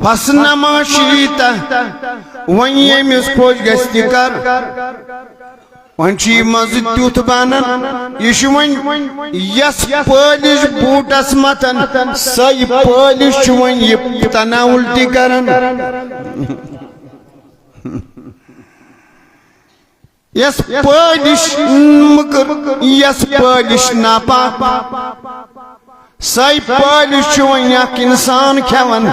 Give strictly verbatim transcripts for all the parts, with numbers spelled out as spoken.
فصنع ما شئت، وۄنۍ ییٚمِس خۄش گژھِ تہِ کر۔ وۄنۍ چھُ یہِ منٛزٕ تیُتھ بنان، یہِ چھُ وۄنۍ یَس پٲلِش بوٗٹس متھان، سۄے پٲلِش چھُ وۄنۍ یہِ تناوُل تہِ کران۔ یَس پٲلِش مٔکٕر، یَس پٲلِش ناپاک، سۄے پٲلِش چھُ وۄنۍ اکھ انسان کھٮ۪وان۔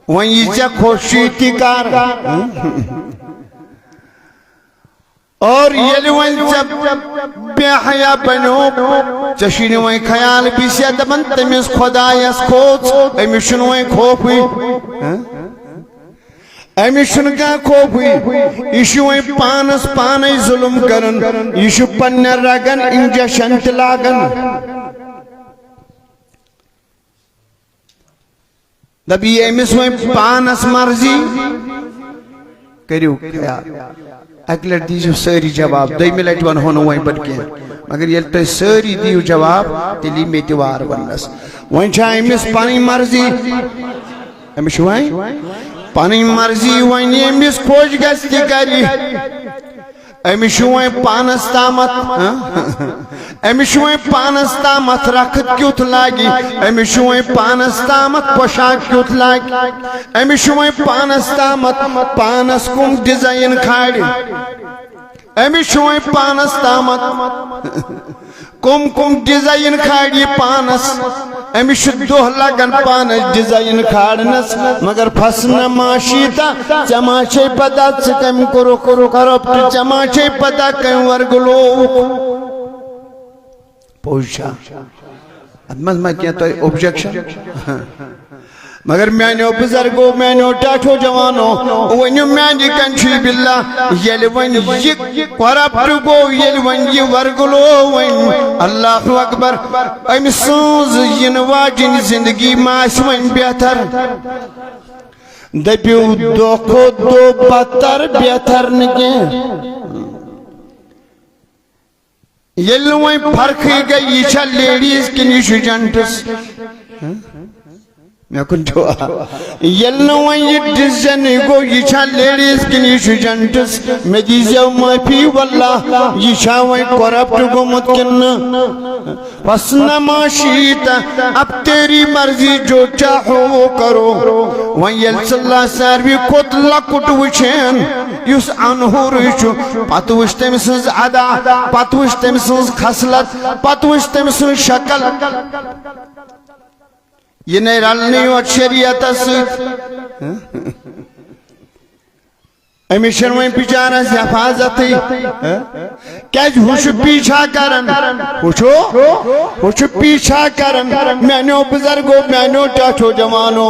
وۄنۍ یہِ ژےٚ خۄش چھُے تہِ کر۔ اور ییٚلہِ وۄنۍ ژےٚ بے حیا بنیوکھ، ژےٚ چھُے نہٕ وۄنۍ خیال، بہٕ چھُسے دپان تٔمِس خۄدایس کھوژ، أمِس چھُنہٕ وۄنۍ خوفٕے۔ ہہ؟ أمِس چھُنہٕ کانٛہہ خوفٕے۔ یہِ چھُ وۄنۍ پانس پانے ظلم کران، یہِ چھُ پننٮ۪ن رگن انجیکشن تہِ لاگان۔ دَپہِ یہِ أمِس وۄنۍ پانس مرضی۔ کٔرِو خیال، اکہِ لٹہِ دیٖزیو سٲری جواب، دوٚیمہِ لٹہِ ونہو نہٕ وۄنۍ بہٕ کینٛہہ، مگر ییٚلہِ تُہۍ سٲری دِیِو جواب، تیٚلہِ یی مےٚ تہِ وار وننس۔ وۄنۍ چھا أمِس پنٕنۍ مرضی؟ أمِس چھِ وۄنۍ پنٕنۍ مرضی، وۄنۍ ییٚمِس خۄش گژھِ تہِ کرِ۔ أمِس چھُ وۄنۍ پانس تامتھ، ہہ؟ أمِس چھُ وۄنۍ پانس تامتھ رخت کیُتھ لاگہِ، أمِس چھُ وۄنۍ پانس تامتھ پوشاک کیُتھ لاگہِ، أمِس چھُ وۄنۍ پانس تامتھ پانس کُم ڈیزائن کھالہِ، أمِس چھُ وۄنۍ پانس تامتھ کُم کُم ڈیزائن کھالہِ پانس۔ أمِس چھُ دۄہ لگان پانس ڈیزائن کھالنس، مگر فصنع ما شئت، ژےٚ ما چھے پتہ ژٕ کمہِ کوٚرُکھ corrupt، ژےٚ ما چھے پتہ کمہِ ورگہٕ لووُکھ۔ پوٚز چھا؟ اتھ منٛز ما کینٛہہ تۄہہِ objection؟ مگر میانیو بزرگو، میانیو ٹاٹھو جوانو، ؤنِو میانہِ کنچی باللہ، ییٚلہِ وۄنۍ یہِ corrupt گوٚو، ییٚلہِ وۄنۍ یہِ ورگلو وۄنۍ، اللہ اکبر، أمۍ سٕنٛز یِنہٕ واجِنۍ زندگی ما آسہِ وۄنۍ بہتر؟ دٔپِو، دۄہ کھۄتہٕ دۄہ بدتر، بہتر نہٕ کینٛہہ۔ ییٚلہِ نہٕ وۄنۍ فرقٕے گٔے، یہِ چھا ladies کِنہٕ یہِ چھُ gents؟ مےٚ کُن چھُو۔ ییٚلہِ نہٕ وۄنۍ یہِ decision گوٚو، یہِ چھا ladies کِنہٕ یہِ چھُ gents؟ مےٚ دیٖزیو معٲفی واللہ، یہِ چھا وۄنۍ corrupt گوٚمُت کِنہٕ نہٕ؟ فصنع ما شئت، اب تیری مرضی، جو چاہو وہ کرو۔ وۄنۍ ییٚلہِ ژٕ اللہ ساروی کھۄتہٕ لۄکُٹ وٕچھین، یُس انہورٕے چھُ، پتہٕ وٕچھ تٔمۍ سٕنٛز ادا، پتہٕ وٕچھ تٔمۍ سٕنٛز خصلت، پتہٕ وٕچھ تٔمۍ سٕنٛز شکل۔ یہِ نے رلنٕے یوت شریعتس سۭتۍ۔ أمِس چھَنہٕ وۄنۍ بِچارس حفاظتٕے۔ کیازِ ہُہ چھُ پیچھا کران، ہُہ چھُ، ہُہ چھُ پیچھا کران۔ میانیو بزرگو، میانیو ٹاٹھو جوانو،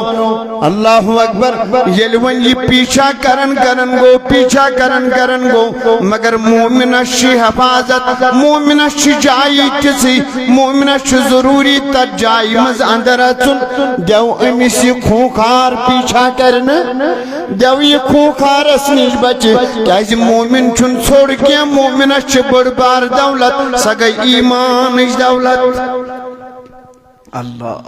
اللہ اکبر۔ ییٚلہِ وۄنۍ یہِ پیچھا کران کران گوٚو، پیچھا کران کران گوٚو، مگر مومنس چھِ حفاظت، مومنس چھِ جایہِ تِژھٕے، مومنس چھُ ضروٗری تتھ جایہِ منٛز اندر اژُن۔ دیو أمِس یہِ خوٗنخار پیچھا کرنہٕ، دیو یہِ خوٗنخارس نِش بچہِ، کیازِ مومن چھُنہٕ ژھوٚڑ کینٛہہ، مومنس چھِ بٔڑ بار دولت، سۄ گٔے ایمانٕچ دولت۔ اللہ۔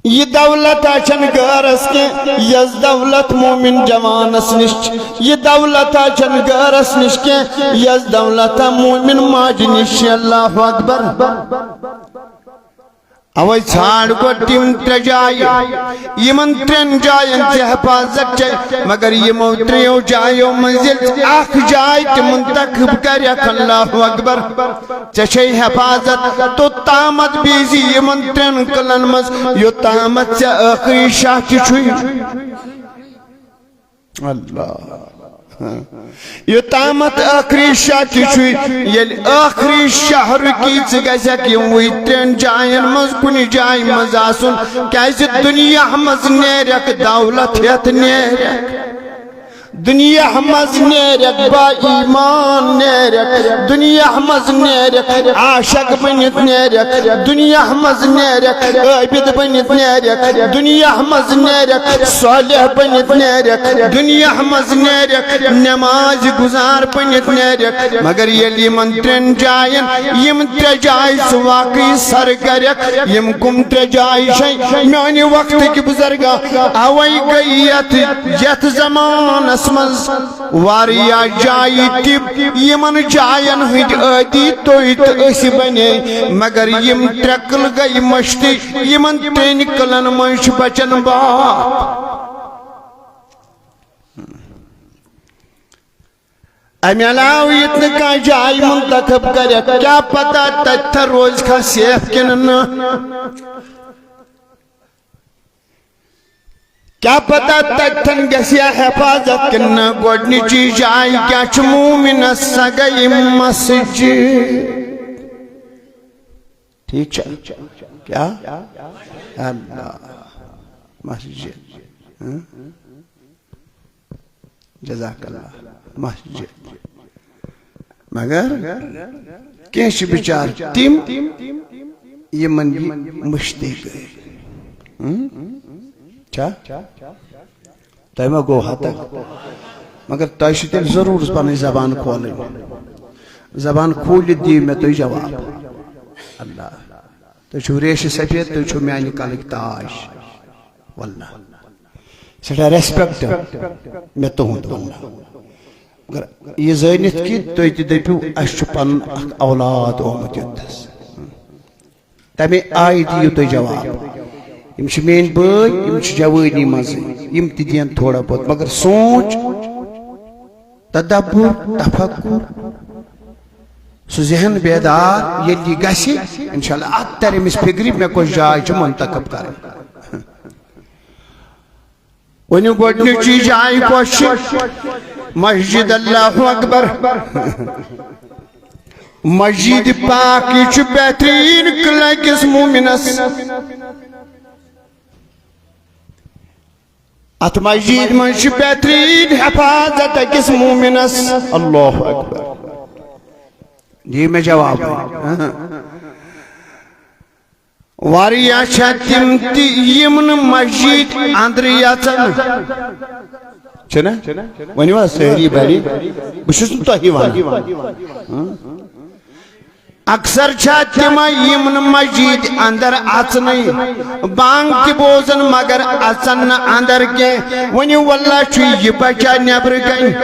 یہِ دولت چھَنہٕ غٲرس کینٛہہ، یۄس دولت مومن جوانس نِش چھِ۔ یہِ دولت چھَنہٕ غٲرس نِش کینٛہہ، یۄس دولت مومن ماجہِ نِش چھِ۔ اللہ اکبر۔ اوے ژھانڈ گۄڈٕ تِم ترٛےٚ جایہِ، یِمن ترٛٮ۪ن جاین ژےٚ حفاظت چھے، مگر یِمو ترٛیٚیو جایو منٛز ییٚلہِ اکھ جاے تہِ منتخب کرکھ، اللہ اکبر، ژےٚ چھے حفاظت توٚتامتھ بیزِ یِمن ترٛٮ۪ن قلعن منٛز، یوٚتامتھ ژےٚ ٲخری شاہ تہِ چھُے۔ اللہ۔ یوٚتامتھ ٲخری شاہ تہِ چھُے، ییٚلہِ ٲخری شاہ رُکی، ژٕ گژھکھ یِموٕے ترٛٮ۪ن جاین منٛز کُنہِ جایہِ منٛز آسُن، کیازِ دُنیا منٛز نیرکھ دولت ہٮ۪تھ نیرکھ۔ دنیا منٛز نیرکھ با ایمان نیرکھ، دنیا منٛز نیرکھ عاشق بٔنِتھ نیرکھ، دنیا منٛز نیرکھ عابد بٔنِتھ نیرکھ، دنیا منٛز نیرکھ صالح بٔنِتھ نیرکھ، دنیا منٛز نیرکھ نماز گزار بٔنِتھ نیرکھ۔ مگر ییٚلہِ یِمن ترٛٮ۪ن جاین یِم ترٛےٚ جایہِ ژٕ واقعی سر کرکھ، یِم کُم ترٛےٚ جایہِ چھے میانہِ وقتٕکۍ بزرگا؟ اوے گٔے یتھ، یتھ زمانس منٛز واریاہ جایہِ تہِ یِمن جاین ہٕنٛدۍ عٲدی تُہۍ تہٕ أسۍ بنے، مگر یِم ترٛکل گٔے مٔشتٕے، یِمن ترٛٮ۪ن کلن منٛز چھِ بچن باپ۔ امہِ علاوٕ ییٚتہِ نہٕ کانٛہہ جاے منتخب کرکھ، کیٛاہ پتہ تتہِ تھا روزِ کھا safe کِنہٕ نہٕ؟ کیٛاہ پتہ تتہِ تھن گژھِ یا حفاظت کِنہٕ نہٕ؟ گۄڈنِچی جاے کیٛاہ چھِ مومنس؟ سۄ گٔے مسجد۔ ٹھیک چھا؟ کیا؟ اللہ۔ مسجد۔ ہاں؟ جزاک اللہ۔ مسجد۔ مگر کینٛہہ چھِ بِچار تِم یِمن یہِ مٔشتٕے گٔے۔ ہاں؟ چھا؟ تۄہہِ ما گوٚو ہتک؟ مگر تۄہہِ چھِ تیٚلہِ ضروٗر پنٕنۍ زبان کھولٕنۍ۔ زبان کھوٗلِتھ دِیِو مےٚ تُہۍ جواب۔ اللہ۔ تُہۍ چھِو ریشہِ سفید، تُہۍ چھِو میانہِ کلٕکۍ تاج۔ واللہ۔ سٮ۪ٹھاہ respect مےٚ تُہُنٛد، واللہ۔ مگر یہِ زٲنِتھ کہِ تُہۍ تہِ دٔپِو، اَسہِ چھُ پنُن اکھ اولاد آمُت یوٚتَس۔ تمے آیہِ دِیِو تُہۍ جواب۔ یِم چھِ میٲنۍ بٲے، یِم چھِ جوٲنی منٛزٕے، یِم تہِ دِین تھوڑا بہت، مگر سونٛچ، تدبر، تفکر، سُہ ذہن بیدار ییٚلہِ یہِ گژھِ، انشاءاللہ اتھ ترِ أمِس فکرِ مےٚ کۄس جاے چھِ منتخب کرٕنۍ۔ ؤنِو، گۄڈٕنِچی جاے کۄس چھِ؟ مسجد۔ اللہ اکبر۔ مسجد پاک، یہِ چھُ بہتریٖن قلعہ أکِس مومنس۔ اتھ مسجد منٛز چھِ بہتریٖن حفاظت أکِس مومنس۔ اللہ اکبر۔ دِیِو مےٚ جواب۔ واریاہ چھا تِم تہِ یِم نہٕ مسجد اندرٕ اژن؟ چھِنہ؟ ؤنِو حظ سٲری بڑی، بہٕ چھُس نہٕ تۄہہِ ونان۔ اکثر چھا تِمے یِم نہٕ مسجد اندر اژنٕے، بانگ تہِ بوزن مگر اژن نہٕ اندر کینٛہہ۔ ؤنِو واللہ چھُ یہِ بچہ نٮ۪برٕ کنہِ۔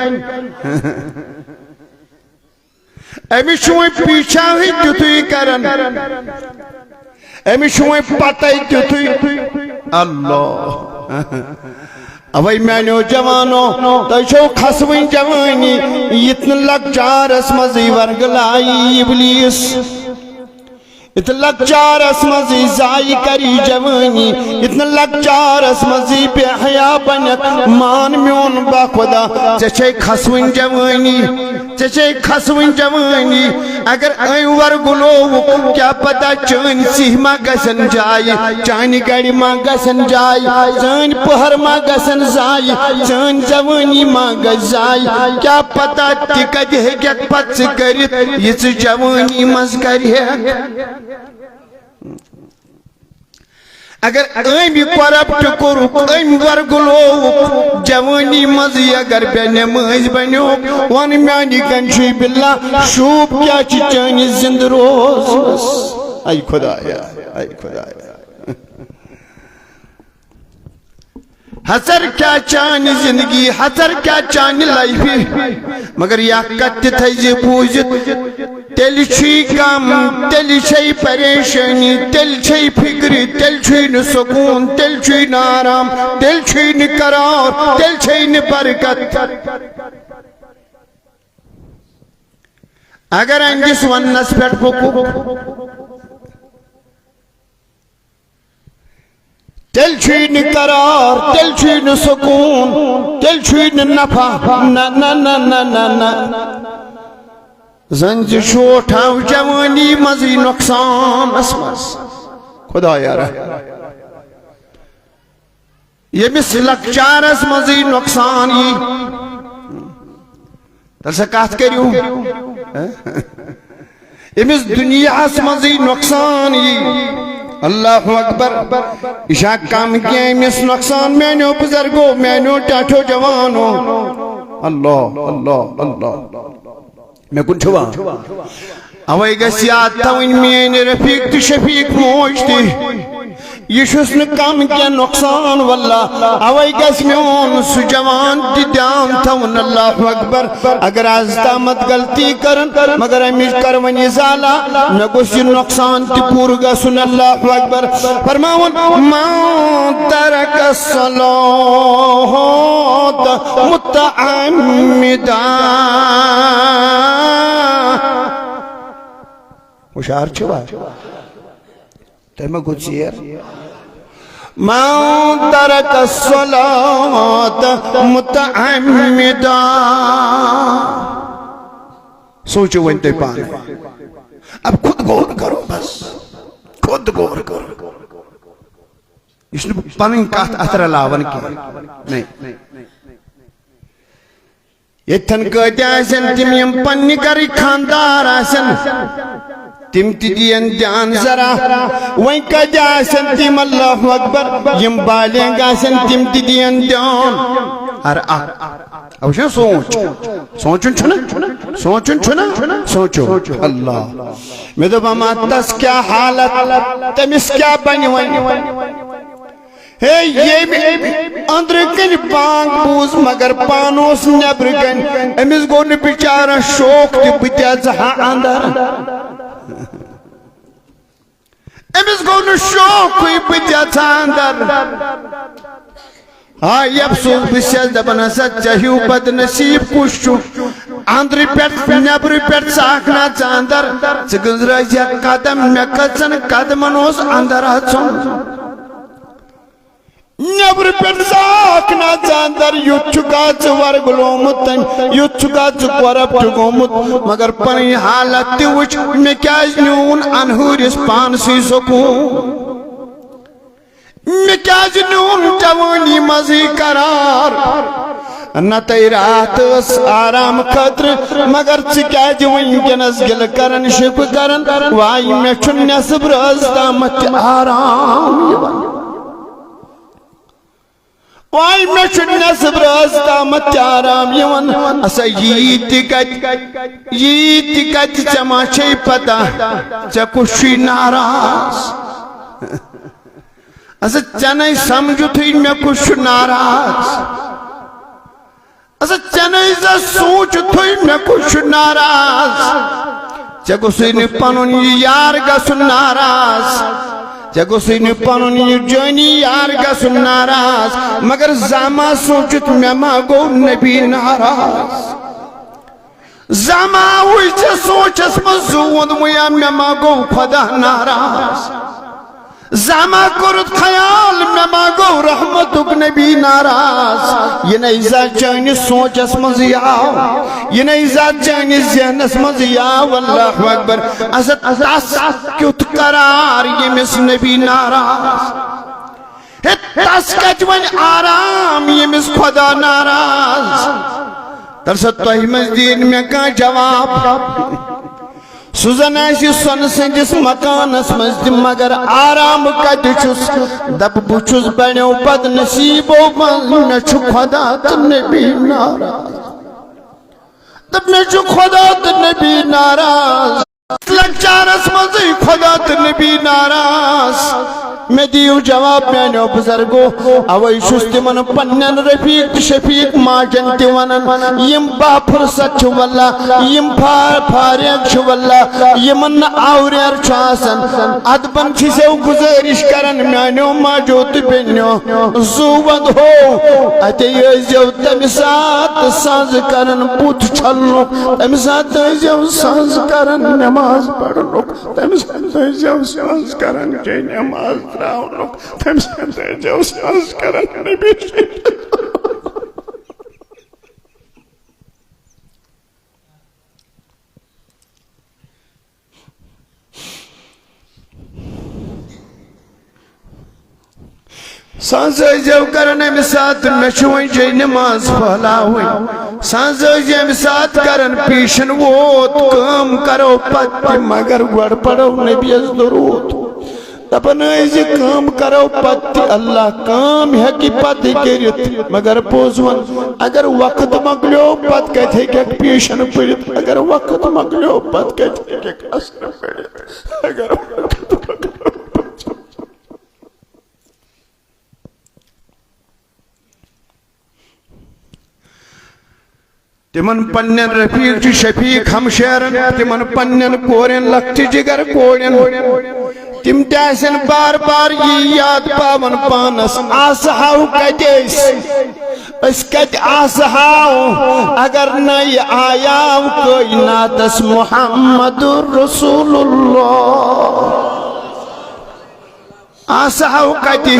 أمِس چھُ وۄنۍ پیٖچھاہٕے تیُتھُے کران، أمِس چھُ وۄنۍ پتَے تیُتھُے۔ اللہ۔ اوے میانیو جوانو، تۄہہِ چھو کھسوٕنۍ جوٲنی، یِتھ نہٕ لۄکچارس منٛزٕے ورگلایی ابلیس۔ یِتھ لۄکچارس منٛزٕے ضایع کری جوٲنی، یِتھ نہٕ لۄکچارس منٛزٕے بے حیا بنکھ۔ مان میون با خدا، ژےٚ چھے کھسوٕنۍ جوٲنی، ژےٚ چھے کھسوٕنۍ جوٲنی۔ اگر أمۍ ورگلووُکھ، کیٛاہ پتہ چٲنۍ سیہِ ما گژھن جایہِ، چانہِ گرِ ما گژھن جایہِ، چٲنۍ پٔہر ما گژھن ضایہِ، چٲنۍ جوٲنی ما گژھِ ضایہِ۔ کیٛاہ پتہ تہِ کتہِ ہیٚککھ پتہٕ ژٕ کٔرِتھ، یہِ ژٕ جوٲنی منٛز کرِہکھ۔ اگر أمۍ یہِ corrupt کوٚرُکھ، أمۍ ورگلووُکھ جوٲنی منٛزٕے، اگر بے نمٲز بنیوکھ، وَن میانہِ کنجی باللہ، شوٗب کیٛاہ چھِ چٲنِس زِندٕ روزنس؟ اے خدایا، اے خدایا۔ ہژر کیٛاہ چانہِ زندگی، ہژر کیٛاہ چانہِ لایفہِ، مگر یہِ اکھ کتھ تہِ تھٲیزِ بوٗزِتھ، تیٚلہِ چھُے غم، تیٚلہِ چھے پریشٲنی، تیٚلہِ چھے فکرِ، تیٚلہِ چھُے نہٕ سکوٗن، تیٚلہِ چھُے نہٕ آرام، تیٚلہِ چھُے نہٕ قرار، تیٚلہِ چھے نہٕ برکت۔ اگر أہنٛدِس وننس پٮ۪ٹھ بہٕ کُ-، تیٚلہِ چھُے نہٕ قرار، تیٚلہِ چھُے نہٕ سکوٗن، تیٚلہِ چھُے نہٕ نفع۔ نہ، نہ، نہ۔ زن زِ شوٹھ آو جوٲنی منٛزٕے نۄقصانس منٛز۔ خدایا رحم۔ ییٚمِس لۄکچارس منٛزٕے نۄقصان یی، تَلہٕ سا کَتھ کٔرِو۔ أمِس دُنیاہَس منٛزٕے نۄقصان یی۔ اللہ اکبر۔ یہِ چھا کم کینٛہہ أمِس نۄقصان؟ میٛانیو بُزرگو، میٛانیو ٹاٹھیو جوانو۔ اللہ، اللہ، اللہ۔ مےٚ کُن چھُوا؟ اوے گژھِ یاد تھاوٕنۍ، میٲنۍ رفیق تہٕ شفیق موج تہِ، یہِ چھُس نہٕ کم کینٛہہ نۄقصان واللہ۔ اوے گژھِ میون سُہ جوان تہِ دیان تھاوُن۔ اللہ اکبر۔ اگر از تامتھ غلطی کرن، مگر امِچ کر وۄنۍ ازالہ، مےٚ گوٚژھ یہِ نۄقصان تہِ پوٗرٕ گژھُن۔ اللہ اکبر۔ فرماوُن، من ترک الصلاة متعمدا۔ ہُشار چھِوا؟ تۄہہِ ما گوٚو ژیر؟ من ترک الصلاة متعمدا۔ سوٗنٛچِو وۄنۍ تُہۍ پانہٕ۔ اب خود غور کرو بس۔ خود غور کرو۔ یہِ چھُنہٕ پنٕنۍ کتھ اتھ رلاوان کینٛہہ۔ نہیں۔ ییٚتٮ۪ن کۭتیٛاہ آسن تِم، یِم پننہِ گرٕکۍ خاندار آسن، تِم تہِ دِین دیان ذرا۔ وۄنۍ کۭتیٛاہ آسن تِم، اللہ اکبر، یِم بالغ آسن، تِم تہِ دِین دیان۔ ہر اکھ، او چھُ سونٛچ، سونٛچُن چھُنہ، سونٛچُن چھُنہ، سونٛچو۔ اللہ، مےٚ دوٚپ، اما تس کیٛاہ حالت، تٔمِس کیٛاہ بنہِ وۄنۍ؟ ہے، ییٚمۍ أنٛدرٕ کنہِ بانگ بوٗز، مگر پانہٕ اوس نیٚبرٕ کنہِ۔ أمِس گوٚو نہٕ بِچارس شوق تہِ، بہٕ تہِ اژٕ ہا اندر۔ أمِس گوٚو نہٕ شوقٕے، بہٕ تہِ اژٕ ہا اندر۔ ہاے افسوس، بہٕ چھَس دپان، ہسا ژےٚ ہیوٗ بد نصیب کُس چھُ؟ اندرٕ پٮ۪ٹھ، نیٚبرٕ پٮ۪ٹھ ژاکھ نہ ژٕ اندر، ژٕ گٔنٛزرٲوزِ قدم، مےٚ کٔژن قدمن اوس اندر اژُن۔ نیٚبرٕ پٮ۪ٹھ ژاکھ نہ ژٕ اندر، یُتھ چھُکھا ژٕ ورگلومُت تٔمۍ، یُتھ چھُکھا ژٕ corrupt گوٚمُت، مگر پنٕنۍ حالت تہِ وٕچھ، مےٚ کیٛازِ نیوٗن انہٲرِس پانسٕے سکوٗن؟ مےٚ کیٛازِ نیوٗن جوٲنی منٛزٕے قرار؟ نتہٕ راتھ ٲس آرام خٲطرٕ، مگر ژٕ کیٛازِ وٕنکیٚنس گِلہٕ کران، شِکوٕ کران؟ واے، مےٚ چھُ نٮ۪صٕب رٲژ تامتھ تہِ آرام یِوان۔ واے، مےٚ چھُ نٮ۪صٕب رٲژ تامتھ تہِ آرام یِوان۔ اسا یی تہِ کتہِ، یی تہِ کتہِ، ژےٚ ما چھے پتہ، ژےٚ کُس چھُے ناراض؟ اسا ژےٚ نے سمجھُتھٕے مےٚ کُس چھُ ناراض۔ اسا ژےٚ نے زا سوٗنٛچُتھٕے مےٚ کُس چھُ ناراض۔ ژےٚ گوٚژھُے نہٕ پنُن یہِ یار گژھُن ناراض۔ ژےٚ گوٚژھُے نہٕ پنُن یہِ جٲنی یار گژھُن ناراض۔ مگر زانٛہہ ما سوٗنٛچُتھ مےٚ ما گوٚو نبی ناراض؟ زانٛہہ ما آوُے ژےٚ سونٛچس منٛز زوٗن، وۄنۍ مےٚ ما گوٚو خۄدا ناراض؟ زانٛہہ ما کوٚرُتھ خیال مےٚ ما گوٚو رحمتُک نبی ناراض؟ یہِ نے زانٛہہ چٲنِس سونٛچس منٛزٕے آو، یہِ نے زانٛہہ چٲنِس ذہنس منٛزٕے آو۔ اللہ اکبر۔ اسا تس کیُتھ قرار ییٚمِس نبی ناراض؟ ہے، تس کتہِ وۄنۍ آرام ییٚمِس خۄدا ناراض؟ تر سا تۄہہِ منٛز دِیِن مےٚ کانٛہہ جواب؟ سُہ زن آسہِ سۄنہٕ سٕنٛدِس مکانس منٛز تہِ، مگر آرام کتہِ چھُس؟ دپ، بہٕ چھُس بڑیو بد نصیبو منٛز، مےٚ چھُ خۄدا تہٕ نبی ناراض۔ دپ، مےٚ چھُ خۄدا تہٕ نبی ناراض۔ لۄکچارس منٛزٕے خۄدا تہٕ نبی ناراض۔ مےٚ دِیِو جواب میانیو بزرگو، اوے چھُس تِمن پننٮ۪ن رفیق تہٕ شفیق ماجن تہِ ونان، یِم بافرصت چھِ واللہ، یِم فا-، فارغ چھِ واللہ، یِمن نہٕ آوریر چھُ آسان، ادبن چھِ سیو گزٲرِش کران میانیو ماجو تہٕ بیٚنیو، زُو ودہو، اتے ٲسۍزیو تمہِ ساتہٕ سنٛز کران بُتھ چھلنُک، تمہِ ساتہٕ ٲسۍزیو سنٛز کران نماز پرنُک، تمہِ ساتہٕ ٲسۍزیو سنٛز کران جے نماز تراونُک، تمہِ ساتہٕ ٲسۍزیو سنٛز کران نبی سٕنٛدِ۔ سنٛز ٲسۍزیو کران امہِ ساتہٕ، مےٚ چھُ وۄنۍ جے نماز پھٔہلاوٕنۍ۔ سنٛز ٲسۍ ییٚمہِ ساتہٕ کران پیشن ووت، کٲم کرو پتہٕ تہِ، مگر گۄڈٕ پرو نبیَس درود۔ دپان ٲسۍ زِ کٲم کرو پتہٕ تہِ، اللہ کٲم ہیٚکہِ پتہٕ کٔرِتھ، مگر پوٚز وَن، اگر وقت مۄکلیو، پتہٕ کتہِ ہیٚککھ پیشن پٔرِتھ؟ اگر وقت مۄکلیو، پتہٕ کتہِ ہیٚککھ اثر پٔرِتھ؟ اگر وقت مۄکلیو۔ تِمن پننٮ۪ن رفیق چھِ شفیق ہمشیرن، تِمن پننٮ۪ن کورٮ۪ن لۄکچہِ جگر کورٮ۪ن، تِم تہِ آسن بار بار یی یاد پاوان پانس، آسہٕ ہاو کتہِ أسۍ، أسۍ کتہِ آسہٕ ہاو، اگر نہ یہِ آیاو کٲیناتس محمد رسول اللہ۔ آسہٕ ہاو کتہِ؟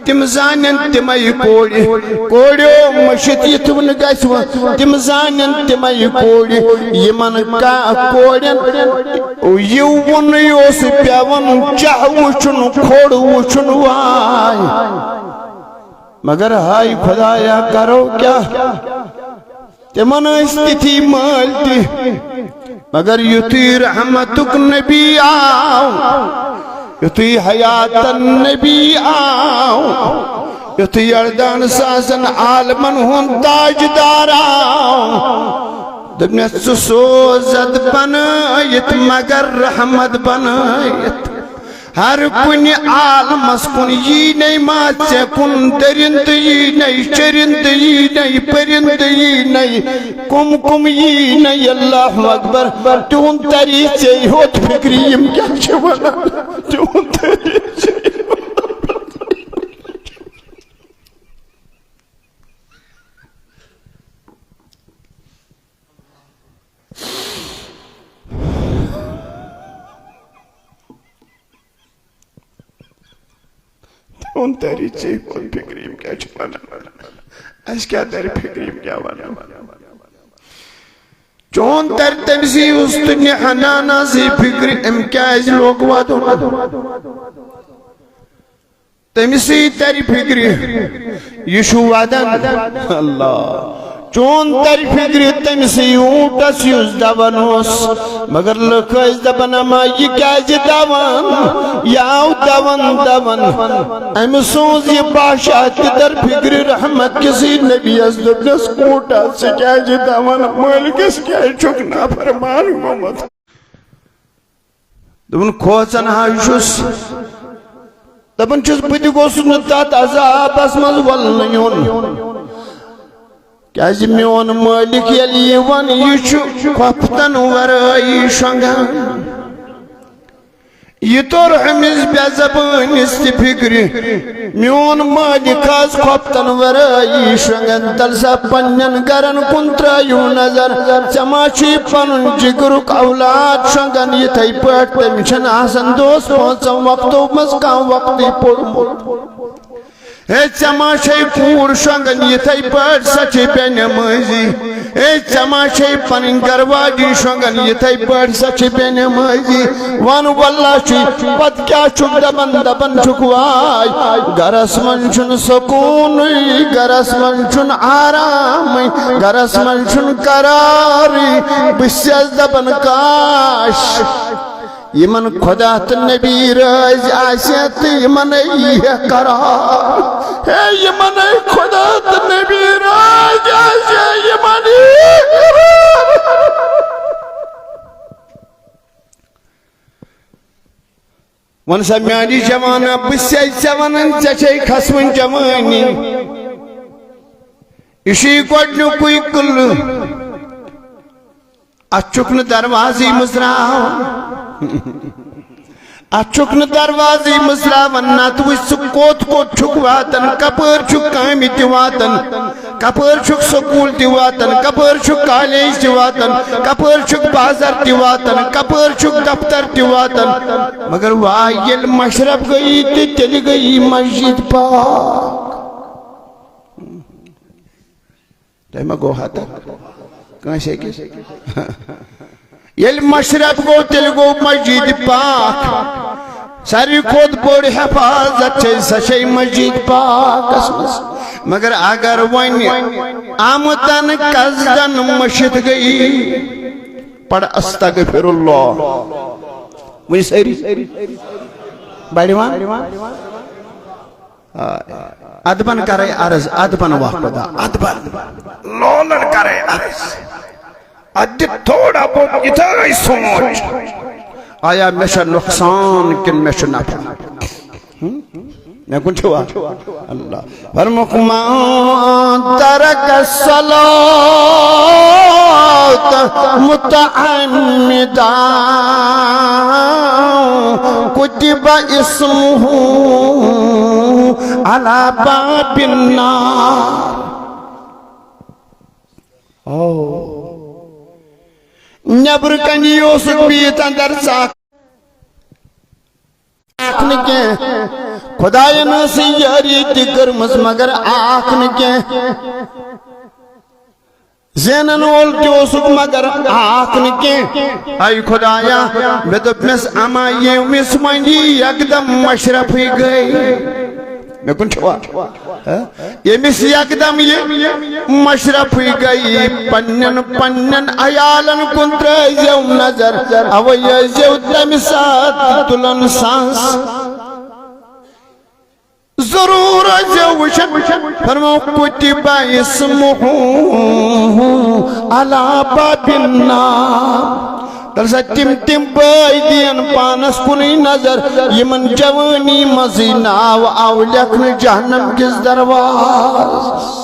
تِم زانن تِمے کورِ۔ کوریو مٔشِتھ یِتھ نہٕ گژھِ وۄنۍ۔ تِم زانن تِمے کورِ، یِمن کا-، کورٮ۪ن یہِ وُنُے اوس پٮ۪وان، چاہ وُچھُن، کھوٚڑ وُچھُن، واے۔ مگر ہاے خدایا، کرو کیٛاہ؟ تِمن ٲسۍ تِتھی مٲلۍ تہِ، مگر یُتھُے رحمتُک نبی آو، یُتھُے حیاتن نبی آو، یُتھُے یردان سازن عالمن ہُنٛد تاجدار آو، دوٚپنس، ژٕ سوزتھ بنٲیِتھ، مگر رحمت بنٲیِتھ۔ ہر کُنہِ عالمس کُن یی نے ما ژےٚ کُن، درندٕ یی نے، چرندٕ یی نے، پرندٕ یی نے، کُم کُم یی نے، اللہ اکبر۔ تِہُنٛد تری ژے ہوٚت فِکرِ، یِم کیٛاہ چھِ ونان؟ تِہُنٛد تری ژے ہوٚت۔ تِہُنٛد تری ژے ہوٚت فِکرِ، یِم کیٛاہ چھِ ونان؟ اَسہِ کیٛاہ ترِ فِکرِ، یِم کیٛاہ ونان؟ چون ترِ تٔمۍ سٕے اُستُنہِ حنانہ سٕے فِکرِ، أمۍ کیٛازِ لوگ ودُن؟ تٔمِسٕے ترِ فِکرِ، یہِ چھُ ودان۔ اللہ۔ چون ترِ فِکرِ تٔمِسٕے اوٗنٹس یُس دوان اوس۔ مگر لُکھ ٲسۍ دپان، اما یہِ کیازِ دوان؟ یہِ آو دوان دوان۔ أمۍ سوٗز یہِ بادشاہ تہِ تر فِکرِ رحمت کِسٕے نبیَس، دوٚپنس، اوٗنٹا، ژٕ کیازِ دوان؟ مٲلکس کیازِ چھُکھ نافرمان گوٚمُت؟ دوٚپُن، کھوژان حظ چھُس۔ دَپان چھُس، بہٕ تہِ گوٚژھُس نہٕ تَتھ عذابَس منٛز وَلنہٕ یُن۔ کیٛازِ میون مٲلِک ییٚلہِ یِوان، یہِ چھُ کھۄفتَن وَرٲیی شۄنٛگان۔ یہِ توٚر أمِس بے زبٲنِس تہِ فِکرِ۔ میون مٲلِک آز کھۄفتن ورٲیی شۄنٛگان، تَلہٕ سا پننٮ۪ن گرن کُن ترٲیِو نظر۔ ژےٚ ما چھُے پنُن جِگرُک اولاد شۄنٛگان یِتھَے پٲٹھۍ؟ تٔمِس چھَنہٕ آسان دۄہس پانٛژن وقتو منٛز کانٛہہ وقتٕے پوٚرمُت۔ ہے، ژےٚ ما چھے کوٗر شۄنٛگان یِتھَے پٲٹھۍ؟ سۄ چھے بے نمٲزی۔ ہے، ژےٚ ما چھے پنٕنۍ گرٕ واجی شۄنٛگان یِتھَے پٲٹھۍ؟ سۄ چھے بے نمٲزی۔ وَن واللہ چھُے، پتہٕ کیٛاہ چھُکھ دَپان؟ دَپان چھُکھ، واے، گرس منٛز چھُنہٕ سکوٗنٕے، گرس منٛز چھُنہٕ آرامٕے، گرس منٛز چھُنہٕ قرارٕے۔ بہٕ چھَس دَپان، کاش، یِمن خدا تہٕ نبی رٲضۍ آسہِ ہا تہٕ یِمنے یی ہا قرار۔ ہے، یِمنے خدا تہٕ نبی رٲضۍ آسہِ ہا، یِمن یی ہا قرار۔ وَن سا میانہِ جوانا، بہٕ چھُسے ژےٚ وَنان، ژےٚ چھے کھسوٕنۍ جوٲنی۔ یہِ چھُے گۄڈٕنیُکُے قلعہٕ۔ اتھ چھُکھ نہٕ دروازٕے مٕژراوان۔ اتھ چھُکھ نہٕ دروازٕے مٕژراوان، نتہٕ وٕچھ ژٕ کوٚت کوٚت چھُکھ واتان، کپٲرۍ چھُکھ کامہِ تہِ واتان، کپٲرۍ چھُکھ سکوٗل تہِ واتان، کپٲرۍ چھُکھ کالیج تہِ واتان، کپٲرۍ چھُکھ بازر تہِ واتان، کپٲرۍ چھُکھ دفتر تہِ واتان۔ مگر واے، ییٚلہِ مشرف گٔیی تہٕ تیٚلہِ گٔیی مسجد پاک۔ تۄہہِ ما گوٚو ہتک؟ کٲنٛسہِ أکِس؟ ییٚلہِ مشرف گوٚو، تیٚلہِ گوٚو مسجد پاک۔ ساروی کھۄتہٕ بٔڑ حفاظت چھے، سۄ چھے مسجد پاکس منٛز۔ مگر اگر وۄنۍ آمتن قصدن مٔشِتھ گٔیی، پڑھ استغفر اللہ۔ وۄنۍ سٲری بڑِ وَن۔ آ، ادبن کرے عرض، ادبن واہ خدا، ادبن لولن کرے عرض۔ ادِ تھوڑا بہت اتھے سوچ، آیا مےٚ چھا نۄقصان کِنہٕ مےٚ چھُ نفع؟ ہم؟ مےٚ کُن چھُوا؟ اللہ۔ فرمووُکھ، من ترک الصلاة متعمدا كتب اسمه على باب النار۔ او۔ نیبر کنی اوسُکھ بِہِتھ اندر ژاکھ نہٕ کینٛہہ۔ خداین ٲس یٲری تہِ کٔرمٕژ مگر آکھ نہٕ کینٛہہ۔ زینن وول تہِ اوسُکھ مگر آکھ نہٕ کینٛہہ۔ اے خدایا، مےٚ دوٚپمس، اما ییٚمِس وۄنۍ یکدم مشرفٕے گٔے۔ مےٚ کُن چھُوا؟ ہہ؟ ییٚمِس یکدم یہِ مشرفٕے گٔے، پننٮ۪ن پننٮ۪ن عیالن کُن ترٲوزیو نظر، اوے ٲسزیو تمہِ ساتہٕ تُلان سانٛس۔ ضرور ٲسزیو وٕچھان، فرمو، كتب اسمه على باب النار۔ تَلہٕ سا تِم، تِم بٲے دِیَن پانَس کُنُے نظر، یِمَن جوٲنی منٛزٕے ناو آو لیکھنہٕ جہنم کِس دروازَس۔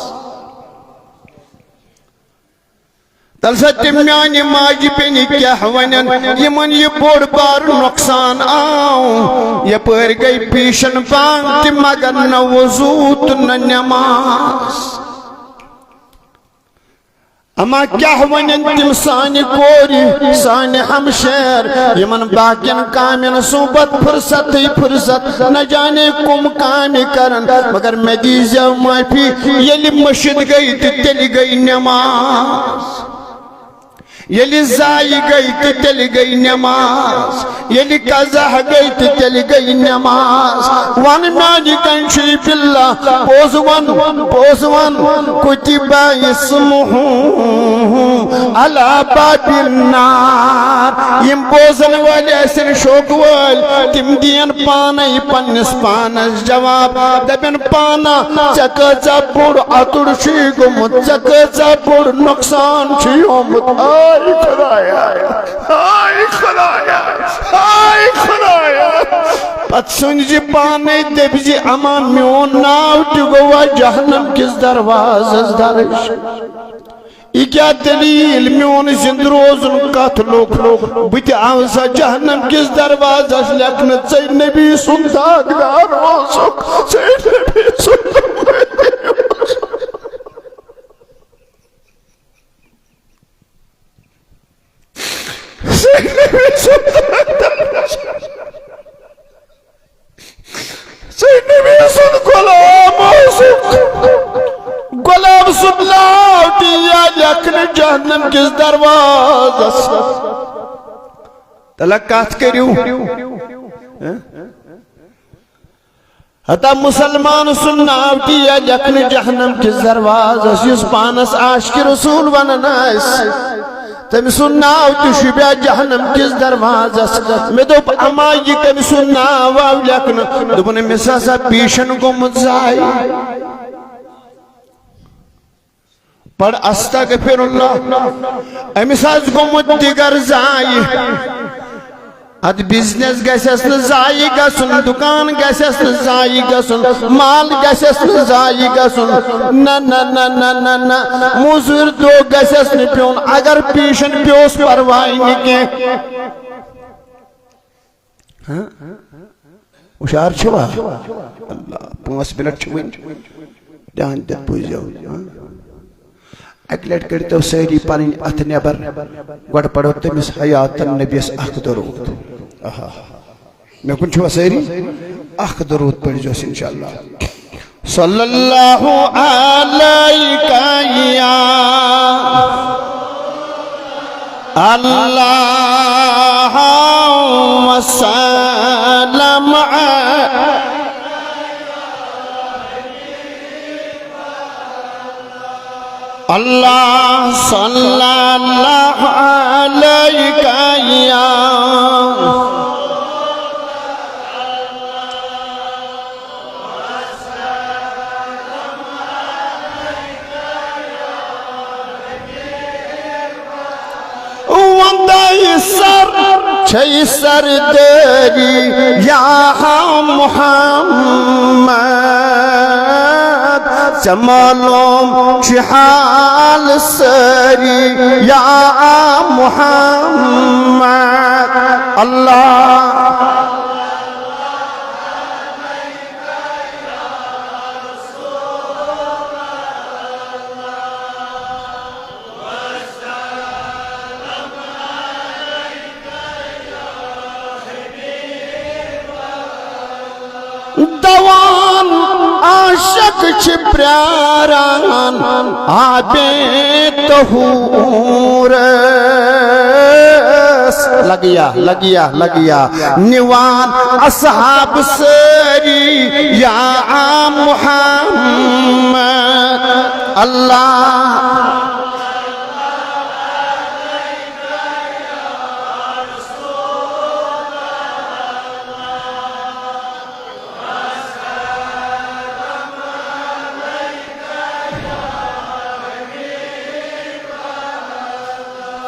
تَلہٕ سا تِم میٛانہِ ماجہِ بیٚنہِ کیٛاہ وَنَن، یِمَن یہِ بوٚڑ بار نۄقصان آو۔ یَپٲرۍ گٔے پیٖشَن بانٛگ تہِ مگر نہ وضوٗ تہٕ نہ نٮ۪ماز۔ اما کیٛاہ ونن تِم سانہِ کورِ، سانہِ ہمشیر، یِمن باقین کامین صحبت فرصتٕے فرصت، نہ جانے کم کامہِ کرن، مگر مےٚ دیٖزیو معٲفی، ییٚلہِ مٔشِد گٔے تہٕ تیٚلہِ گٔے نٮ۪ماز، ییٚلہِ ضایع گٔے تہٕ تیٚلہِ گٔے نٮ۪ماز۔ ییٚلہِ قضا گٔے تہٕ تیٚلہِ گٔے نٮ۪ماز۔ وَن میٛانہِ کَنہِ چھُے باللہ، پوٚز وَن، پوٚز وَن، كتب اسمه على باب النار۔ یِم بوزن وٲلۍ ٲسِن شوقہٕ وٲلۍ، تِم دِین پانے پننِس پانس جواب، دَپن، پانا، ژےٚ کۭژاہ بوٚڑ اَتُر چھُے گوٚمُت، ژےٚ کۭژاہ بوٚڑ نۄقصان چھُے آمُت۔ آے خدایا، آے خدایا، آے خدایا۔ پتہٕ سوٗنچ زِ پانے، دٔپۍ زِ، اما میون ناو تہِ گوٚوا جہنم کِس دروازس درج۔ یہِ کیٛاہ دٔلیٖل؟ میون زِندٕ روزُن کتھ لوٚگ؟ بہٕ تہِ آوسا جہنم کِس دروازس لیکھنہٕ؟ ژے نبی سُنٛد داغدار اوسُکھ، ژے نبی سُنٛد اُمتی اوسُکھ۔ ژے نبی سُنٛد داغدار اوسُکھ۔ ژٕ نبی سُنٛد غلام اوسُکھ۔ غلام سُنٛد ناو تہِ یِیا لیکھنہٕ جہنم کِس دروازس۔ تلہ کتھ کٔرِو۔ ہہ؟ ہتا مسلمان سُنٛد ناو تہِ یِیا لیکھنہٕ جہنم کِس دروازس، یُس پانس عاشق رسول ونان آسہِ۔ تٔمۍ سُنٛد ناو تہِ شوٗبیا جہنم کِس دروازس۔ مےٚ دوٚپ، اما یہِ کٔمۍ سُنٛد ناو آو لیکھنہٕ؟ دوٚپُن، أمِس ہسا پیٖشن گوٚمُت ضایع۔ پڑھ استغفر اللہ۔ أمِس آسہِ گوٚمُت دِگر ضایع۔ اتھ بزنس گژھٮ۪س نہٕ ضایع گژھُن، دُکان گژھٮ۪س نہٕ ضایع گژھُن، مال گژھٮ۪س نہٕ ضایع گژھُن۔ نہ، نہ، نہ، نہ، نہ، نہ۔ موٚزوٗرۍ دۄہ گژھٮ۪س نہٕ پیوٚن۔ اگر پیٖشن پیوٚس، پرواے نہٕ کینٛہہ۔ ہاں؟ ہُشار چھِوا؟ اللہ، پانٛژھ منٹ چھِ وٕنہِ۔ دھیان دِتھ بوٗزِو۔ ہاں؟ اَکہِ لَٹہِ کٔڑۍتو سٲری پَنٕنۍ اَتھٕ نٮ۪بر۔ گۄڈٕ پَرو تٔمِس حیاتن نبیَس اَکھ درود۔ آہا۔ مےٚ کُن چھِوا سٲری؟ اَکھ درود پٔرۍزیوس اِنشاءاللہ۔ صلی اللہ علیک یا اللہ وسلم۔ اللہ صلی اللہ علیک یا وندے سر چھے سرداری یا محمد، ژےٚ معلوم چھِ حال سٲری یا محمد۔ اللہ دوان عاشق چھِ پراران آبِ طہورس۔ لگیا، لگیا، لگیا۔ نِوان اصحاب سٲری یا محمد۔ اللہ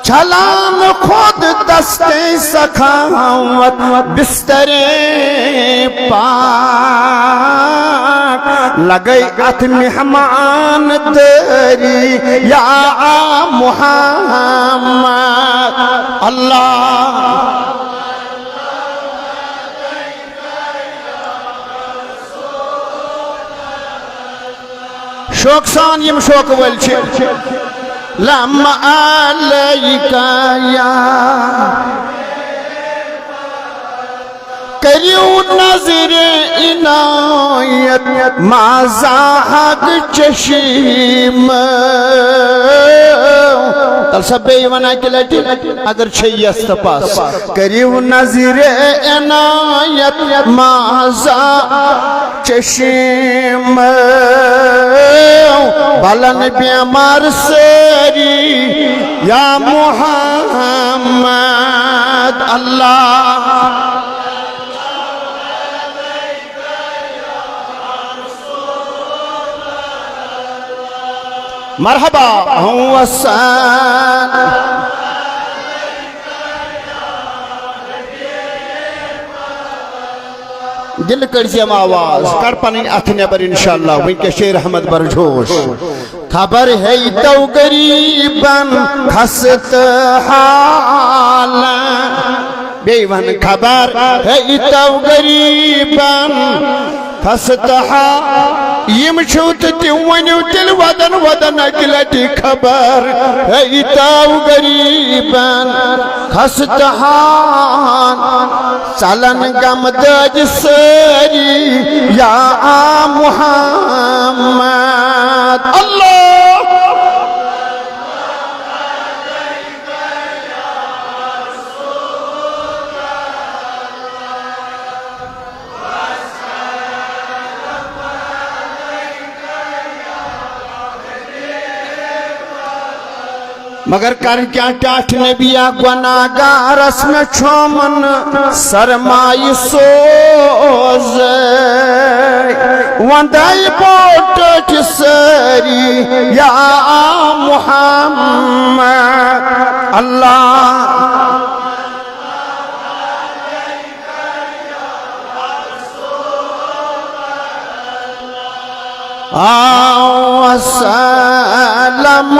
چھلان خود دستِ سخاوت بسترِ پاک، لگے اتھ مہمان داری یا محمد۔ اللہ شوق سان یِم شوقہٕ وٲلۍ چھِ۔ لم علیک یا، کٔرِو نظرِ عنایت مازا حق چشم۔ تَلہٕ سا بیٚیہِ وَنہٕ اَکہِ لَٹہِ۔ اگر چھے یژھ تہٕ پژھ، کٔرِو نظرِ عنایت مازا چشم، بلن بیمار سٲری یا محمد۔ اللہ مرحبا۔ ہوں وسان۔ دل کڑزیم آواز، کڑ پنٕنۍ اتھٕ نٮ۪بر انشاءاللہ، وٕنکیٚس چھے رحمت برجوش۔ خبر ہے تو غریبن خستہٕ حالن۔ بیٚیہِ وَن خبر ہے تو غریبن خستہٕ حال۔ یِم چھِو تہٕ تِم ؤنِو تیٚلہِ وَدَن وَدَن اَکہِ لَٹہِ خبر ہے تو غریبن خستہٕ حال۔ ژَلَن غم دٲدۍ سٲری یا محمد۔ اللہ مگر کر کیا ٹاٹھ نبیا گناہگارس میں چھومن سرمایہ سوز وندائی بوٹٹ سری یا محمد اللہ۔ آؤ سلام۔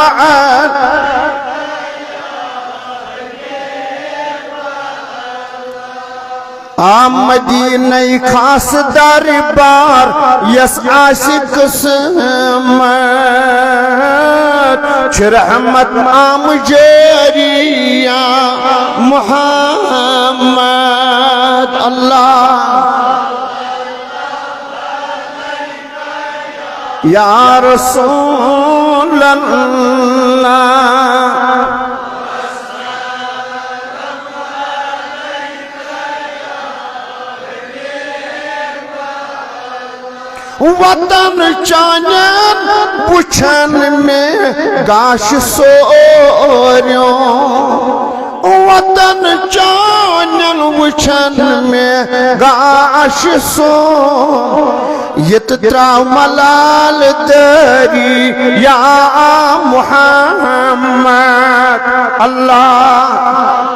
آ مدینہ خاص دربار یس آسہِ قسمت، چھِ رحمت عام جٲری یا محمد اللہ۔ یا رسول اللہ۔ وطن چانٮ۪ن وٕچھن مےٚ گاشہِ سوریو۔ وطن چانٮ۪ن وٕچھن مےٚ گاشہِ سو۔ یہِ تہٕ ترٛاو ملال دٲری یا محمد۔ اللہ۔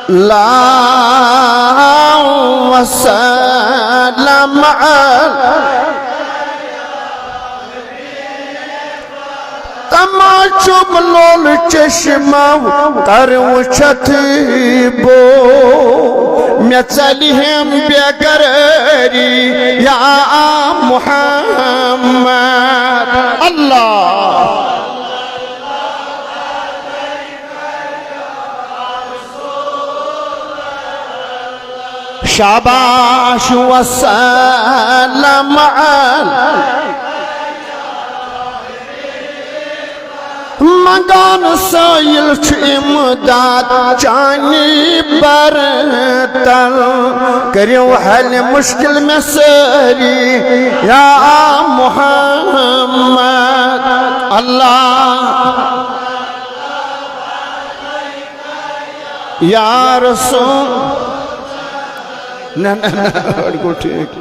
لا وسلم علی۔ تماشُم لول چشمو تر وچھت بو، مےٚ ژلہِ ہم بے قراری یا محمد۔ اللہ۔ شاباش وسلم علی۔ منگان سائل چھُ امداد چانی برتل، کٔرِو حل مشکل مےٚ سٲری یا محمد۔ اللہ۔ یا رسول۔ نہ، نہ، نہ، گوٚو ٹھیٖک۔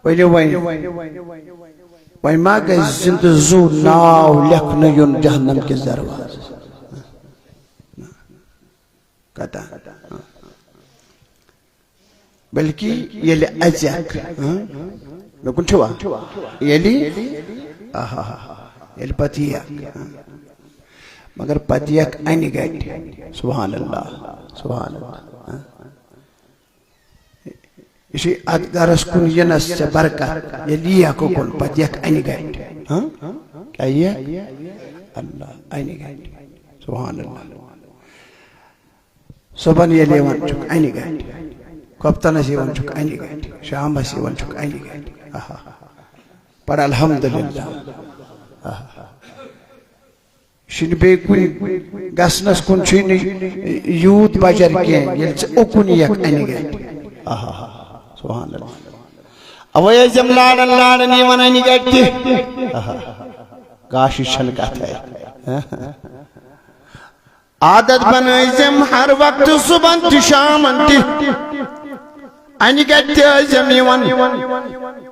ؤلِو وۄنۍ۔ وۄنۍ ما گژھِ زِندٕ زُو ناو لیکھنہٕ یُن جہنم کِس دروازس؟ کتہ؟ بلکہ ییٚلہِ اژکھ، ہاں؟ مےٚ کُن چھُوا؟ ییٚلہِ، آہا، ییٚلہِ پتہٕ یِیَکھ، ہاں؟ مگر پتہٕ یِیَکھ انہِ گٹہِ۔ سبحان اللہ، سبحان اللہ، ہاں؟ یہِ چھُ اتھ گرس کُن یِنس ژےٚ برکت، ییٚلہِ یِیَکھ اُکُن، پتہٕ یِیَکھ انہِ گٹہِ، ہاں؟ کیٛاہ یِیَکھ؟ اللہ، انہِ گٹہِ۔ سبحان اللہ۔ صبحن ییٚلہِ یِوان چھُکھ انہِ گٹہِ، کۄپتنس یِوان چھُکھ انہِ گٹہِ، شامس یِوان چھُکھ انہِ گٹہِ۔ آہا۔ پَر الحمدللہ۔ آہا۔ چھُنہٕ بیٚیہِ کُنہِ گژھنس کُن چھُے نہٕ یوٗت بجر کینٛہہ، ییٚلہِ ژٕ اُکُن یِکھ انہِ گٹہِ۔ آہا۔ سبحان اللہ۔ اوے ٲسۍ یِم لاران لاران یِوان انہِ گٹہِ تہِ۔ آہا۔ گاشہِ چھنہٕ کتھے۔ عادت بنٲیزم ہر وقتہٕ صبحن تہِ شامن تہِ۔ انہِ گٹہِ تہِ ٲسزم یِوان۔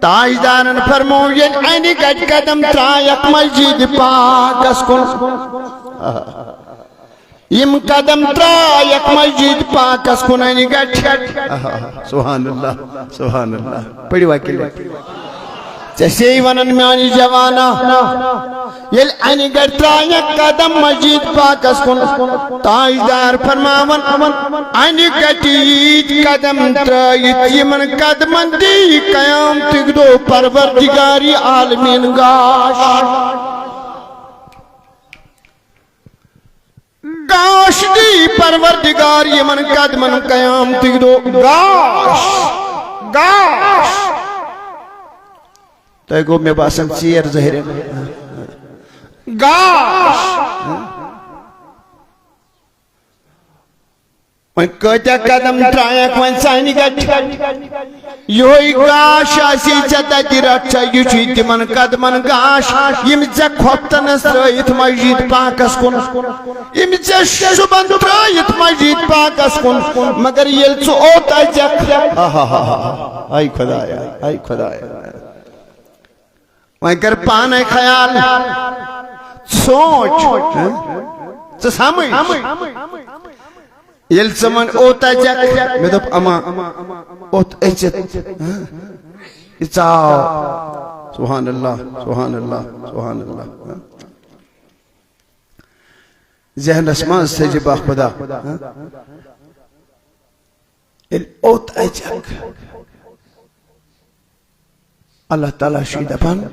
تاجدارن فرموو، ییٚلہِ انہِ گٹہِ قدم ترٛایکھ مسجد پاکس کُن۔ یِم قدم ترٛایکھ مسجد پاکس کُن انہِ گٹہِ۔ سبحان اللہ، سبحان اللہ۔ پٔرِو اکہِ لٹہِ۔ ژےٚ چھے ونان میانہِ جوانا، ییٚلہِ انہِ گٹہِ ترٛایکھ قدم مسجد پاکس کُن، تاجدار فرماوان، انہِ گٹہِ ییٖتۍ قدم ترٛٲیِتھ، یِمن قدمن دی قیامتٕکۍ دۄہ پروردگارِ عالمین گاش۔ گاش دی پروردگار یِمن قدمن قیامتٕکۍ دۄہ۔ گاش، گاش۔ تۄہہِ گوٚو مےٚ باسان ژیر ظٲہِر۔ گاش۔ وۄنۍ کۭتیاہ قدم ترٛایکھ وۄنۍ سانہِ گٹہِ؟ یِہوٚے گاش آسی ژےٚ تَتہِ رَٹھ ژےٚ، یہِ چھُے تِمن قدمن گاش، یِم ژےٚ کھۄفتنس ترٲیِتھ مسجد پاکس کُن، یِم ژےٚ شُبن ترٲیِتھ مسجد پاکس کُن، مگر ییٚلہِ ژٕ اوٚت اژکھ، آہا، آے خۄدایا، آے خۄدایا۔ وۄنۍ کر پانے خیال، سونچ، ہہ؟ ژٕ سمجھ۔ ییٚلہِ ژٕ وۄنۍ اوٚت اژکھ، مےٚ دوٚپ، اما، اوٚت أژِتھ، ہہ؟ یہِ ژاو۔ سبحان اللہ، سبحان اللہ، سبحان اللہ، ہہ؟ ذہنس منٛز تھٲیزِ با خدا، ہہ؟ ییٚلہِ اوٚت اژکھ، اللہ تعالیٰ چھُے دپان،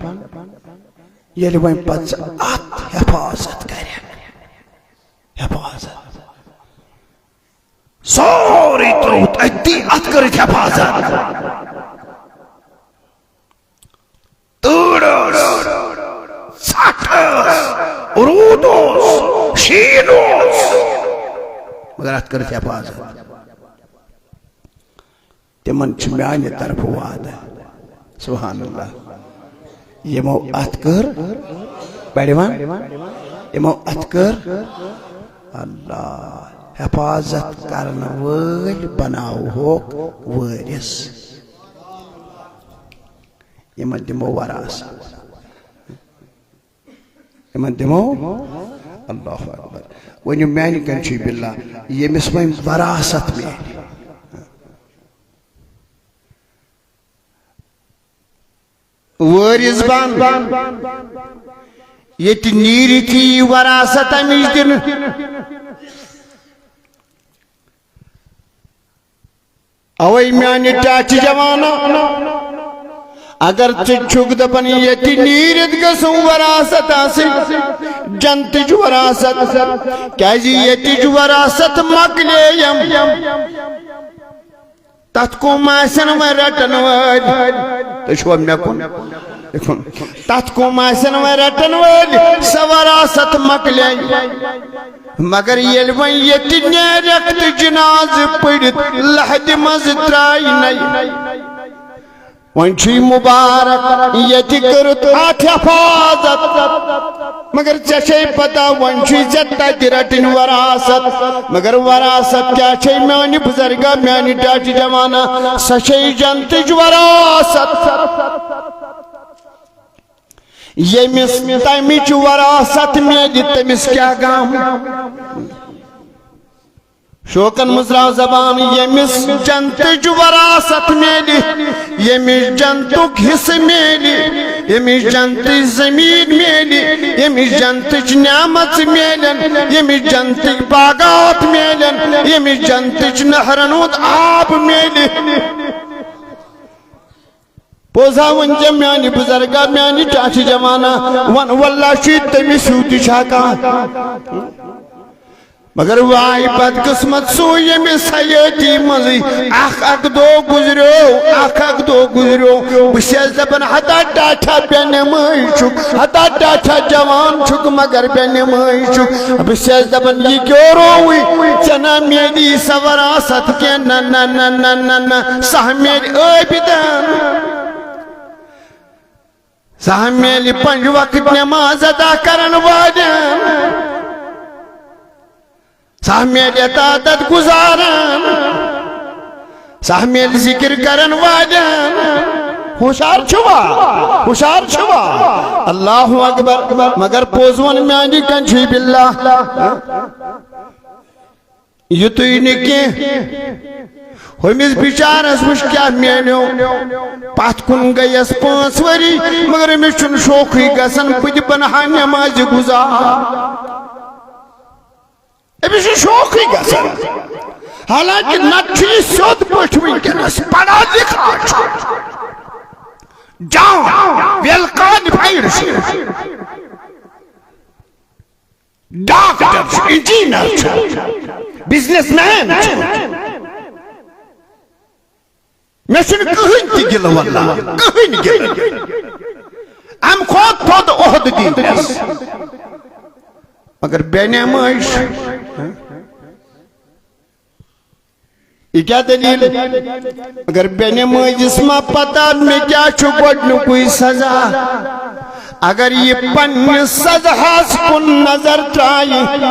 ییٚلہِ وۄنۍ پتہٕ ژٕ اتھ حفاظت کرکھ، حفاظت، سورُے ترٛووُتھ أتی، اتھ کٔرٕتھ حفاظت۔ تۭر یی نہٕ اوس۔ مگر اتھ کٔرٕتھ حفاظت۔ تِمن چھُ میانہِ طرفہٕ وعدٕ۔ سبحان اللہ۔ یِمو اتھ کٔر، پرِوان، یِمو اتھ کٔر، اللہ حفاظت کرن وٲلۍ بناوہوکھ وٲرِث۔ یِمن دِمو وراثت۔ یِمن دِمو۔ اللہ اکبر۔ ؤنِو میانہِ کنہِ چھُے باللہ، ییٚمِس وۄنۍ وراثت میلہِ۔ وٲرِث بن۔ ییٚتہِ نیٖرِتھ یی وراثت أمِس دِنہٕ۔ اوے میانہِ ٹاٹھہِ جوانا، اگر ژٕ چھُکھ دپان ییٚتہِ نیٖرِتھ گٔژھٕم وراثت آسٕنۍ، جنتٕچ وراثت، کیازِ ییٚتِچ وراثت مۄکلییم۔ تتھ کُم آسن وۄنۍ رٹن وٲلۍ؟ تُہۍ چھِوا مےٚ کُن؟ تتھ کُم آسن وۄنۍ رٹن وٲلۍ؟ سۄ وراثت مۄکلے۔ مگر ییٚلہِ وۄنۍ ییٚتہِ نیرکھ تہٕ جنازٕ پٔرِتھ لحدِ منٛز ترٛاے نَے، وۄنۍ چھُے مُبارک ییٚتہِ کٔرٕتھ اتھ حفاظت۔ مگر ژےٚ چھے پتہ وۄنۍ چھُے ژےٚ تتہِ رٹٕنۍ وراثت۔ مگر وراثت کیٛاہ چھے میانہِ بزرگا، میانہِ ٹاٹھہِ جوانا؟ سۄ چھے جنتٕچ وراثت۔ ییٚمِس تمِچ وراثت میلہِ، تٔمِس کیٛاہ غم؟ شوقن منٛز درٛاو زبان، ییٚمِس جنتٕچ وراثت میلہِ، ییٚمِس جنتُک حصہٕ میلہِ، ییٚمِس جنتٕچ زمیٖن میلہِ، ییٚمِس جنتٕچ نعمژٕ میلن، ییٚمِس جنتٕکۍ باغات میلن، ییٚمِس جنتٕچ نہرن ہُنٛد آب میلہِ۔ پوٚز ہا ؤنۍ ژےٚ میانہِ بزرگا، میانہِ ٹاٹھہِ جوانا، ون واللہ چھُے تٔمِس ہیوٗ تہِ چھا کانٛہہ؟ مگر واے بدقسمت سُہ ییٚمِس حیٲتی منٛزٕے اکھ اکھ دۄہ گُزریو، اکھ اکھ دۄہ گُزریو۔ بہٕ چھَس دپان ہتا ٹاٹھا بے نمٲز چھُکھ، ہتا ٹاٹھا جوان چھُکھ، مگر بے نمٲز چھُکھ۔ بہٕ چھَس دپان یہِ کیٛاہ رووٕے؟ ژےٚ نا میلی سۄ وراثت کینٛہہ، نہ، نہ، نہ، نہ، نہ، نہ، سۄ میلہِ عٲبِدن۔ سۄ میلہِ پنج وقت نماز ادا کرن والٮ۪ن۔ سۄ میلہِ عبادت گزارن۔ سۄ میلہِ ذکر کرن والٮ۪ن۔ ہوشیار چھِوا؟ ہوشیار چھِوا؟ اللہ اکبر۔ مگر پوٚز وَن میانہِ کنجی باللہ۔ یُتُے نہٕ کینٛہہ، ہُمِس بِچارس وٕچھ کیٛاہ میلیو۔ پتھ کُن گٔیس پانٛژھ ؤری، مگر أمِس چھُنہٕ شوقٕے گژھان بہٕ تہِ بنہٕ ہا نمازِ گُزار۔ أمِس چھُ شوقٕے گژھان، حالانکہِ نتہٕ چھُ یہِ سیوٚد پٲٹھۍ وٕنکیٚنس پڑھا لکھا چھُ، جان ویل کالفایڈ چھُ۔ ڈاکٹر چھُ، انجینئر چھُ، بزنس مین چھُ۔ مےٚ چھُنہٕ کٕہٕنۍ تہِ گِلہٕ واللہ، کٕہٕنۍ گِلہٕ۔ امہِ کھۄتہٕ تھوٚد عہدٕ دی مےٚ۔ مگر بے نمٲز چھُ۔ یہِ کیٛاہ دٔلیٖل؟ اگر بے نمٲزِس ما پتہ مےٚ کیٛاہ چھُ گۄڈٕنیُکُے سزا؟ اگر یہِ پننِس سزاہَس کُن نظر ترٛایہِ،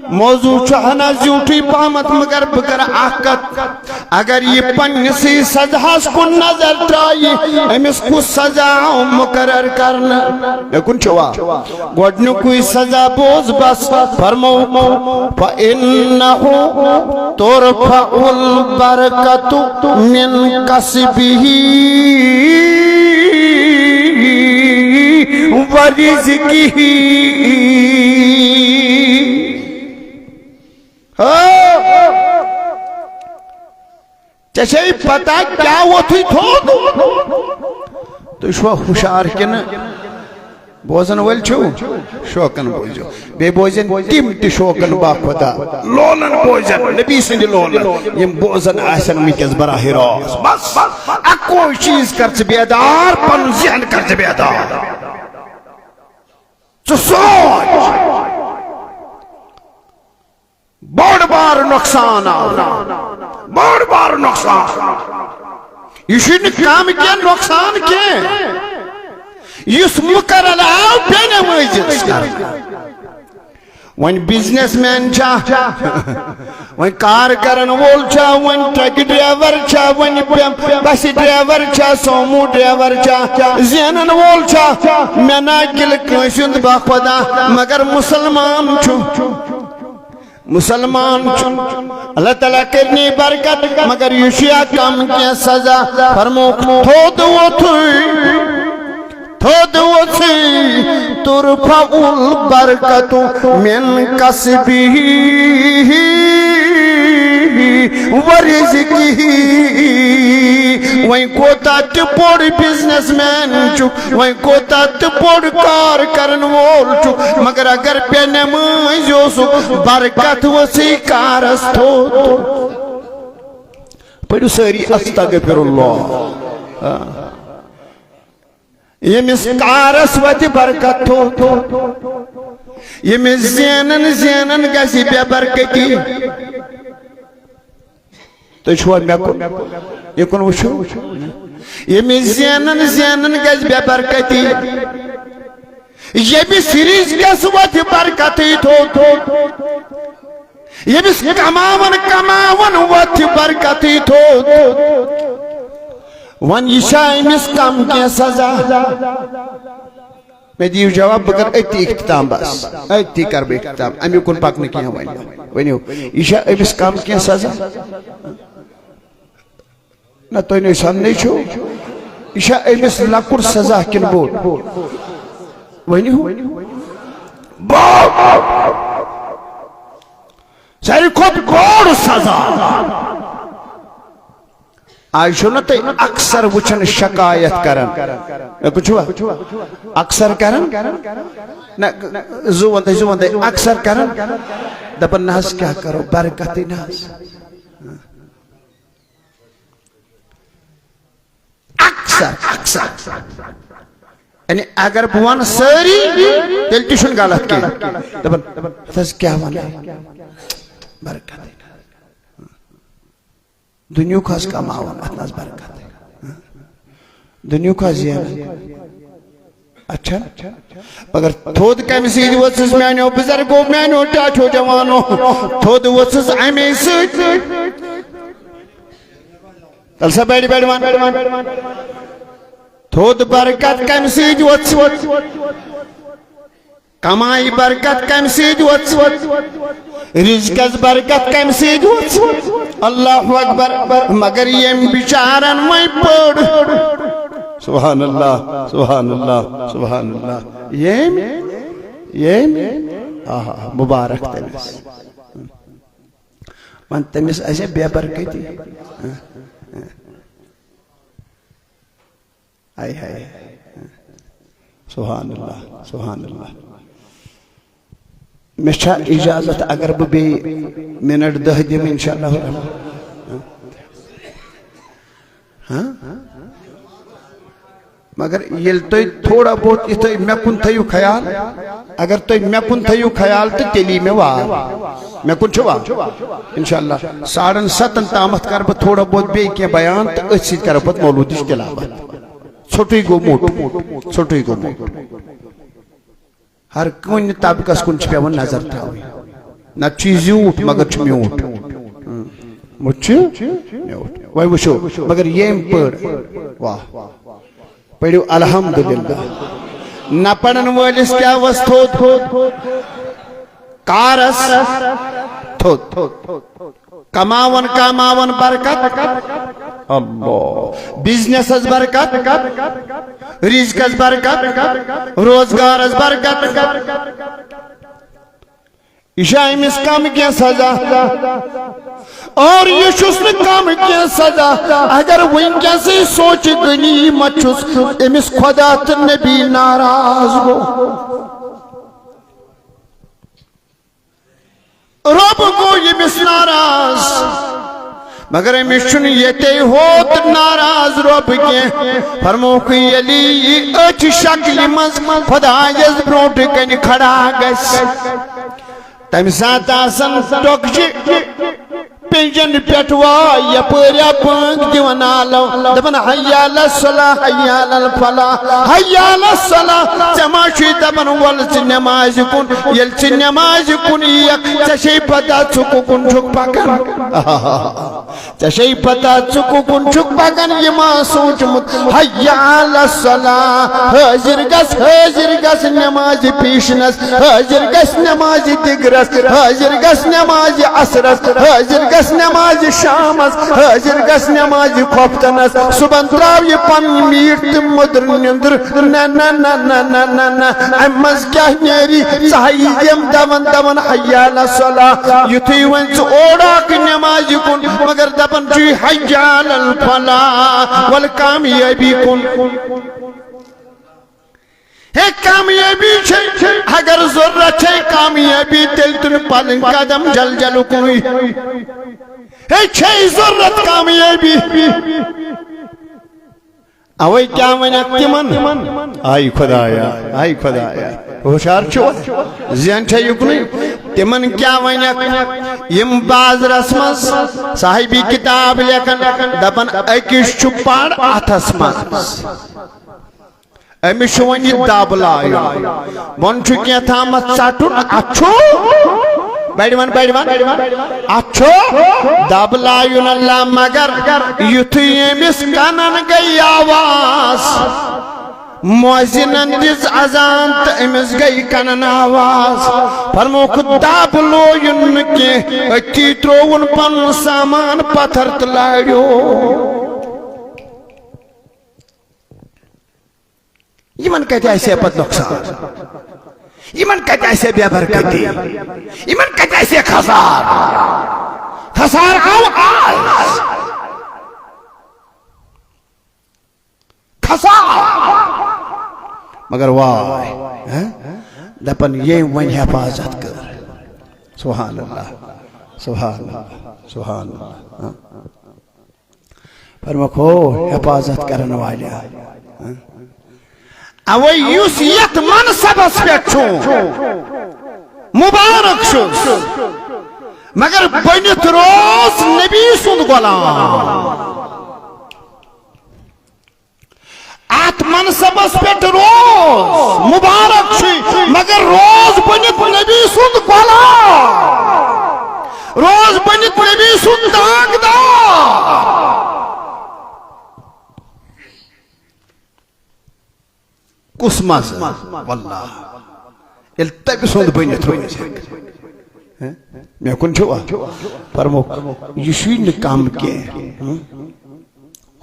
موضوع چھُ ہنا زیوٗٹھٕے پہمتھ، مگر بہٕ کرٕ اکھ کتھ۔ اگر یہِ پننِسٕے سزاہَس کُن نظر ترٛایہِ، أمِس کُس سزا آو مُقرر کرنہٕ؟ مےٚ کُن چھُوا؟ گۄڈٕنیُکُے سزا بوز بس، فرمو، فَإِنَّهُ تُرْفَعُ الْبَرَكَةُ مِنْ كَسْبِهِ وَرِزْقِهِ۔ ہو۔ ژےٚ چھے پتہ کیٛاہ ووتھُے تھوٚد؟ تُہۍ چھِوا ہُشار کِنہٕ؟ بوزن وٲلۍ چھِو؟ شوقن بوٗزِو۔ بیٚیہِ بوزن تِم تہِ شوقن باخۄدا۔ لولن بوزن، نبی سٕنٛدِ لولن۔ یِم بوزن آسن وٕنکیٚس براہ راست۔ بس، اکوے چیٖز کر ژٕ بیدار، پنُن ذہن کر ژٕ بیدار۔ ژٕ سونٛچ، بار نۄقصان آو، بوٚڑ بار نۄقصان۔ یہِ چھُنہٕ کم کینٛہہ نۄقصان کینٛہہ، یُس مقرر آو بے نمٲزی کرنہٕ۔ وۄنۍ بزنس مین چھا، وۄنۍ کار کرن وول چھا، وۄنۍ ٹرک ڈرائیور چھا، وۄنۍ بس ڈرائیور چھا، سومو ڈرائیور چھا، زینن وول چھا، مےٚ نا گِلہٕ کٲنٛسہِ ہُنٛد با خۄدا، مگر مسلمان چھُ۔ مسلمان چھُ۔ اللہ تعالیٰ کٔرنی برکت، مگر یہِ چھُ یا کم کینٛہہ سزا۔ فرمووُکھ، تھوٚد ووٚتھُے، تھوٚد ووٚتھُے، ترفع البرکۃ من کسبہ و رزقہ۔ وۄنۍ کوٗتاہ تہِ بوٚڑ بزنس مین چھُ، وۄنۍ کوٗتاہ تہٕ بوٚڑ کار کرن وول چھُ، مگر اگر بے نمٲز اوسُکھ، برکت ؤژھٕے کارس تھوٚد۔ پٔرِو سٲری استغفر اللہ۔ آ۔ ییٚمِس کارس وتہِ برکت تھوٚد، ییٚمِس زینن زینن گژھِ بے برکتی۔ تُہۍ چھِوا مےٚ کُن؟ یہِ کُن وٕچھِو۔ ییٚمِس زینن زینن گژھِ بے برکتی، ییٚمِس رِزقس وۄتھِ برکتٕے تھوٚد، ییٚمِس کماون کماون وۄتھِ برکتٕے تھوٚد۔ وۄنۍ یہِ چھا أمِس کم کینٛہہ سزا؟ مےٚ دِیِو جواب، بہٕ کرٕ أتی اختتام بس۔ أتی کرٕ بہٕ اختتام، اَمیُک کُن پکنہٕ کینٛہہ وۄنۍ۔ ؤنِو، یہِ چھا أمِس کم کینٛہہ سزا؟ نہ، تُہۍ نَے سمجھنٕے چھِو۔ یہِ چھا أمِس لۄکُٹ سزا کِنہٕ بوٚڑ؟ ؤنِو۔ بوٚڑ۔ ساروی کھۄتہٕ بوٚڑ سزا۔ آز چھِو نہ تُہۍ اکثر وٕچھان شکایت کران۔ اے، کُن چھِوا؟ اکثر کران؟ نہ، زٕ وَنتَے، زٕ وَنتَے، اکثر کران۔ دَپان، نہ حظ، کیٛاہ کرو، برکتٕے نہ حظ۔ اکثر، اکثر۔ یعنی اگر بہٕ وَنہٕ سٲری، تیٚلہِ تہِ چھُنہٕ غلط کینٛہہ۔ دَپان، ہتہٕ حظ کیٛاہ وَنہٕ؟ برکتٕے نہ حظ۔ دُنیُک حظ کماوان، اتھ نہ حظ برکت۔ دُنیُک حظ زینان۔ اچھا، مگر تھوٚد کمہِ سۭتۍ وٲژٕس میانیو بزرگو، میانیو ٹاٹھیو جوانو؟ تھوٚد وٲژٕس امے سۭتۍ۔ تل سا بڑِ بڑِ وَن۔ تھوٚد برکت کمہِ سۭتۍ وٲژ؟ کمائی برکت کمہِ سۭتۍ وٲژ؟ رزقس برکت کمہِ سۭتۍ وٲژ؟ اللہ اکبر۔ مگر ییٚمۍ بِچارن وۄنۍ پٔر۔ سبحان اللہ، سبحان اللہ، سبحان اللہ۔ ییٚمۍ، ییٚمۍ، آہا، مبارک تٔمِس۔ وۄنۍ تٔمِس آسہِ بے برکتی۔ ہاے ہاے۔ سبحان اللہ، سبحان اللہ۔ مےٚ چھا اجازت اگر بہٕ بیٚیہِ منٹ دَہ دِمہٕ انشاءاللہ الرحمن؟ ہاں؟ مگر ییٚلہِ تُہۍ تھوڑا بہت یِتھے مےٚ کُن تھٲیِو خیال، اگر تُہۍ مےٚ کُن تھٲیِو خیال تہٕ تیٚلی مےٚ وار۔ مےٚ کُن چھُوا؟ انشاءاللہ ساڑن ستن تامتھ کرٕ بہٕ تھوڑا بہت بیٚیہِ کینٛہہ بیان تہٕ أتھۍ سۭتۍ کرو پتہٕ مولوٗدٕچ تلاوت۔ ژھوٚٹُے گوٚو موٚٹ، ژھوٚٹُے گوٚو موٚٹ۔ ہر کُنہِ طبقس کُن چھِ پٮ۪وان نظر تھاوٕنۍ۔ نتہٕ چھُ یہِ زیوٗٹھ مگر چھُ میوٗٹھ۔ ہُم۔ موٚٹ چھُ میوٗٹھ۔ وۄنۍ وٕچھو، مگر ییٚمۍ پٔر، واہ۔ پٔرِو الحمدللہ۔ نہ پرن وٲلِس کیٛاہ وَس تھوٚد؟ کارس تھوٚد۔ کماون کماون برکت۔ اللہ۔ بزنسس برکت۔ رزقس برکت۔ روزگارس برکت۔ یہِ چھا أمِس کم کینٛہہ سزا؟ اور یہِ چھُس نہٕ کم کینٛہہ سزا۔ اگر وٕنکیٚسٕے سونچہِ غنیمت چھُس، أمِس خۄدا تہٕ نبی ناراض گوٚو۔ رۄب گوٚو ییٚمِس ناراض، مگر أمِس چھُنہٕ ییٚتے ہوت ناراض رۄب کینٛہہ۔ فرمووُکھ، ییٚلہِ یہِ أچھ شکلہِ منٛز خۄدایس برونٛٹھ کنہِ کھڑا گژھِ، تمہِ ساتہٕ آسن ٹۄکچہِ پینجن پٮ۪ٹھ واے یپٲرۍ بٲنگ دِوان آلو، دپان، "حی علی الصلاح، حی علی الفلاح، حی علی الصلاح۔" ژےٚ ما چھُے دپان، "ول ژٕ نمازِ کُن"؟ ییٚلہِ ژٕ نمازِ کُن یِیَکھ، ژےٚ چھے پتہ ژٕ کُکُن چھُکھ پکان؟ ژےٚ چھے پتہ ژٕ کُکُن چھُکھ پکان؟ یہِ ما سوٗنٛچمُت، حی علی الصلاح، حٲضِر گژھ، حٲضِر گژھ نمازِ پیٖشنس، حٲضِر گژھ نمازِ دِگرس، حٲضِر گژھ نمازِ عصرس، حٲضِر گژھ نمازِ شامس، حٲضِر گژھ نمازِ خۄفتنس۔ صُبحن تراو یہِ پنٕنۍ میٖٹھ تہٕ مٔدٕر نیٚنٛدٕر۔ نہ، نہ، نہ۔ امہِ منٛز کیٛاہ نیری؟ ژٕ ہا یی یِم دون دون حی علی الصلاح۔ یُتھُے وۄنۍ ژٕ اوڑاکھ نمازِ کُن، مگر دپان چھُے، "حی علی الفلاح"، ول کامیٲبی کُن۔ ہے، کامیٲبی چھے، اگر ضروٗرت چھے کامیٲبی، تیٚلہِ تُل پنٕنۍ قدم جل جل اُکنُے۔ ہے، چھے ضروٗرت کامیٲبی۔ اوے کیٛاہ ونکھ تِمن؟ آے خدایا، آے خدایا، ہُشار چھُوا؟ ذہن چھا یُکنُے؟ تِمن کیٛاہ ونکھ؟ یِم بازرس منٛز صاحبِ کتاب لیکھن، دپان، أکِس چھُ پڑ اتھس منٛز۔ أمِس چھُ وۄنۍ یہِ دب لایُن۔ بۄن چھُ کینٛہہ تامَتھ ژَٹُن۔ اَتھ چھُ، بَڑِ وَن، بَڑِ وَن۔ اَتھ چھُ دب لایُن۔ اللہ، مگر یُتھُے أمِس کَنَن گٔے آواز، مؤذِنَن دِژ اذان تہٕ أمِس گٔے کَنَن آواز۔ فرمووُکھ، دب لویُن نہٕ کینٛہہ، أتی ترٛووُن پَنُن سامان پَتھَر تہٕ لارِیو۔ یِمن کتہِ آسہِ ہے پتہٕ نۄقصان؟ یِمن کتہِ آسہِ ہے بے برکتی؟ یِمن کتہِ آسہِ ہے خسار؟ خسار آو آز۔ خسار۔ مگر واے، ہہ؟ دپن ییٚمۍ وۄنۍ حفاظت کٔر۔ سبحان اللہ، سبحان اللہ، سبحان اللہ، ہہ؟ فرمووُکھ، ہو حفاظت کرن والیا۔ اوے یُس یتھ منصبس پٮ۪ٹھ چھُ، مبارک چھُس، مگر بٔنِتھ روز نبی سُنٛد غلام۔ اتھ منصبس پٮ۪ٹھ روز مبارک چھُے، مگر روز بٔنِتھ نبی سُنٛد غلام، روز بٔنِتھ نبی سُنٛد داغدار۔ کُس مزٕ؟ واللہ، ییٚلہِ تٔمۍ سُنٛد بٔنِتھ روزِ۔ ہہ؟ مےٚ کُن چھُوا؟ فرمووُکھ، یہِ چھُے نہٕ کم کینٛہہ۔ ہہ؟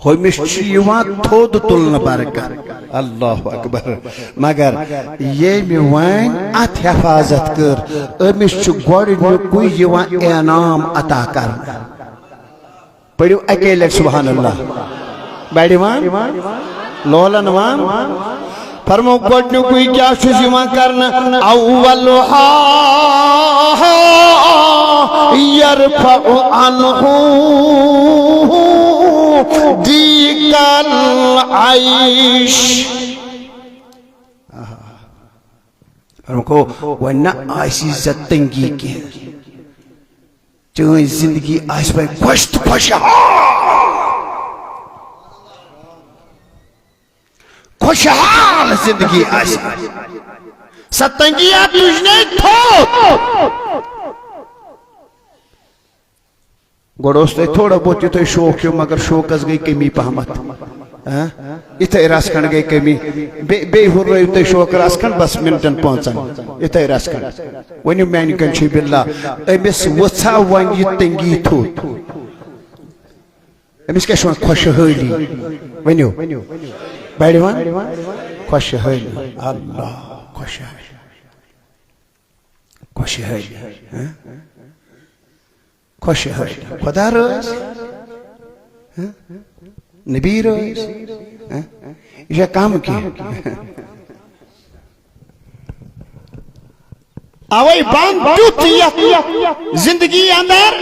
ہُمِس چھِ یِوان تھوٚد تُلنہٕ برکت۔ اللہ اکبر۔ مگر ییٚمہِ وۄنۍ اتھ حفاظت کٔر، أمِس چھُ گۄڈٕنیُکُے یِوان انعام عطا کرنہٕ۔ پٔرِو اَکے لٹہِ سبحان اللہ۔ بڑِ وان، لولن وان۔ فرمو گۄڈنیُکُے کیٛاہ چھُس یِوان کرنہٕ؟ اولہا یرفع عنہ ضیق العیش۔ فرمو گوٚو، وۄنۍ نہ آسی ژےٚ تنگی کینٛہہ۔ چٲنۍ زندگی آسہِ وۄنۍ خۄش تہٕ خۄشحال۔ خۄشحال زندگی آسہِ۔ سۄ تنگی آ تُجنے تھوٚد۔ گۄڈٕ اوس تۄہہِ تھوڑا بہت یُتھُے شوق ہیوٗ، مگر شوقس گٔے کمی پہمتھ۔ ہاں؟ یِتھَے رژھ کھنٛڈ گٔے کمی۔ بیٚیہِ، بیٚیہِ ہُررٲیِو تُہۍ شوق رژھ کھنٛڈ، بس مِنٹن پانٛژن۔ یِتھَے رژھ کھنٛڈ۔ ؤنِو میٛانہِ کنۍ چھُے باللہ، أمِس وٕژھا وۄنۍ یہِ تنگی تھوٚد؟ أمِس کیٛاہ چھُ وۄنۍ؟ خۄشحٲلی۔ ؤنِو۔ بڑِ وَن؟ خۄشحٲلی۔ اللہ، خۄشحٲلی۔ خۄشحٲلی۔ ہہ؟ خۄشحٲلی۔ خۄدا رٲضۍ۔ ہہ؟ نبی رٲضۍ۔ ہہ؟ یہِ چھا کم کینٛہہ؟ اوے بند تیُتھ یتھ زندگی اندر،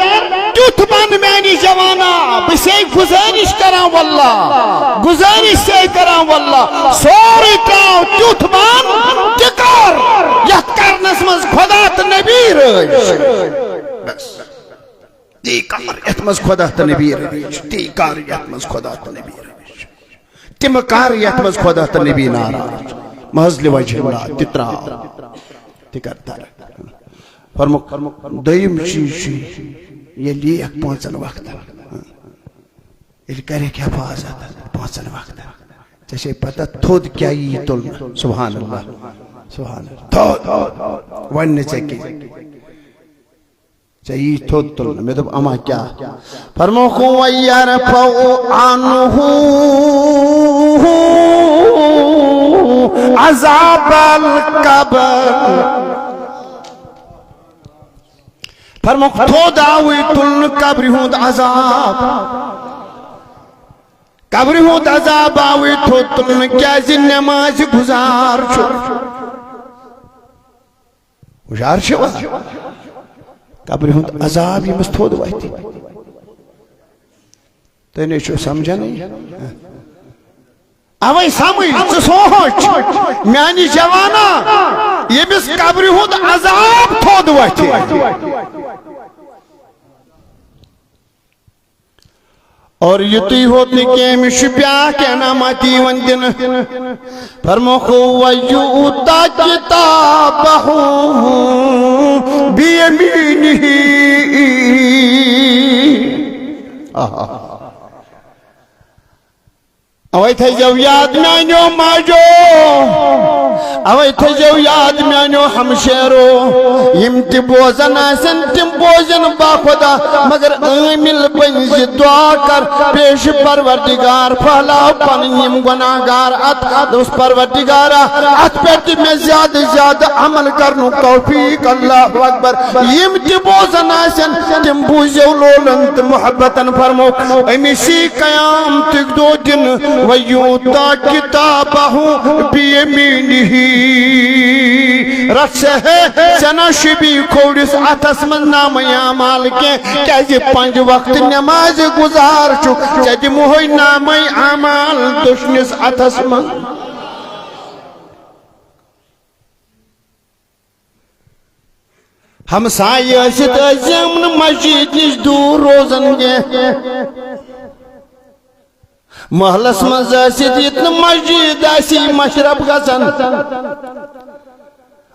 تیُتھ بند میانہِ جوانا۔ بہٕ چھسے گزٲرِش کران واللہ، گزٲرِش چھسے کران واللہ، سورُے تراو تیُتھ بند تہِ کر، یتھ کرنس منٛز خۄدا تہٕ نبی بس۔ تی کر یتھ منٛز خدا تہٕ نبی رٲضی چھِ، تی کر یتھ منٛز خدا تہٕ نبی رٲضی چھِ، تِم کر یتھ منٛز خدا تہٕ نبی ناراض چھِ۔ محض لوجہ اللہ تہِ ترٛاو، تہِ کر ترک۔ فرمووُکھ، دوٚیِم چیٖز چھُ، یہِ لیکھ پانٛژن وقتن۔ ییٚلہِ کَرٮ۪کھ حفاظت پانٛژن وقتن، ژےٚ چھے پتہ تھوٚد کیٛاہ یی تُلنہٕ؟ سبحان اللہ، سبحان اللہ۔ تھوٚد، وۄنۍ نہٕ ژےٚ کینٛہہ، ژےٚ یی تھوٚد تُلنہٕ۔ مےٚ دوٚپ، اما کیٛاہ؟ فرمووُکھ، وَيَرْفَعُ عَنْهُ عَذَابَ الْقَبْرِ۔ فرمووُکھ، تھوٚد آوٕے تُلنہٕ قبرِ ہُنٛد عذاب۔ قبرِ ہُنٛد عذاب آوٕے تھوٚد تُلنہٕ، کیٛازِ نمازِ گُزار چھُ۔ ہُشار چھِوا؟ قبرِ ہُنٛد عذاب ییٚمِس تھوٚد وَتھِ۔ تُہۍ نے چھِو سمجھانٕے۔ اوے سمجھ، ژٕ سونچ، میانہِ جوانا، ییٚمِس قبرِ ہُنٛد عذاب تھوٚد وتھِ۔ اور یُتُے ہوت نہٕ کینٛہہ، أمِس چھُ بیٛاکھ انعامات یِوان دِنہٕ۔ فرمووُکھ، وَيُؤْتَ كِتَابَهُ بِيَمِينِهِ۔ آہا۔ اوے تھٲیزیو یاد میانیو ماجو، اوے تھٲیزیو یاد میانیو ہمشیرو، یِم تہِ بوزان آسن تِم بوزن باخدا، مگر عامل بٔنۍ زِ دعا کر، پیش پروردگار پھہلاو پنٕنۍ یِم گناہگار اتھ، دوٚپُس پروردگارا اتھ پٮ۪ٹھ تہِ مےٚ زیادٕ زیادٕ عمل کرنُک توفیق۔ اللہ اکبر۔ یِم تہِ بوزان آسن تِم بوٗزِو لولن تہٕ محبتن۔ فرمووُکھ أمِس یی قیامتٕکۍ دۄہ دِنہٕ، وَيُؤْتَ كِتَابَهُ بِيَمِينِهِ۔ رَٹھ سا ہے، ژےٚ نہ شوٗبی کھوورِس اَتھس منٛز نامہٕ اعمال کینٛہہ، کیٛازِ پنٛجہِ وقتہٕ نٮ۪مازِ گُزار چھُکھ، ژےٚ دِمہوے نامَے اعمال دٔچھنِس اَتھس منٛز۔ ہمسایہِ ٲسِتھ ٲسۍ زِ یِم نہٕ مسجد نِش دوٗر روزان کینٛہہ۔ محلس منٛز ٲسِتھ ییٚتہِ نہٕ مسجد آسی، مشرب گژھان۔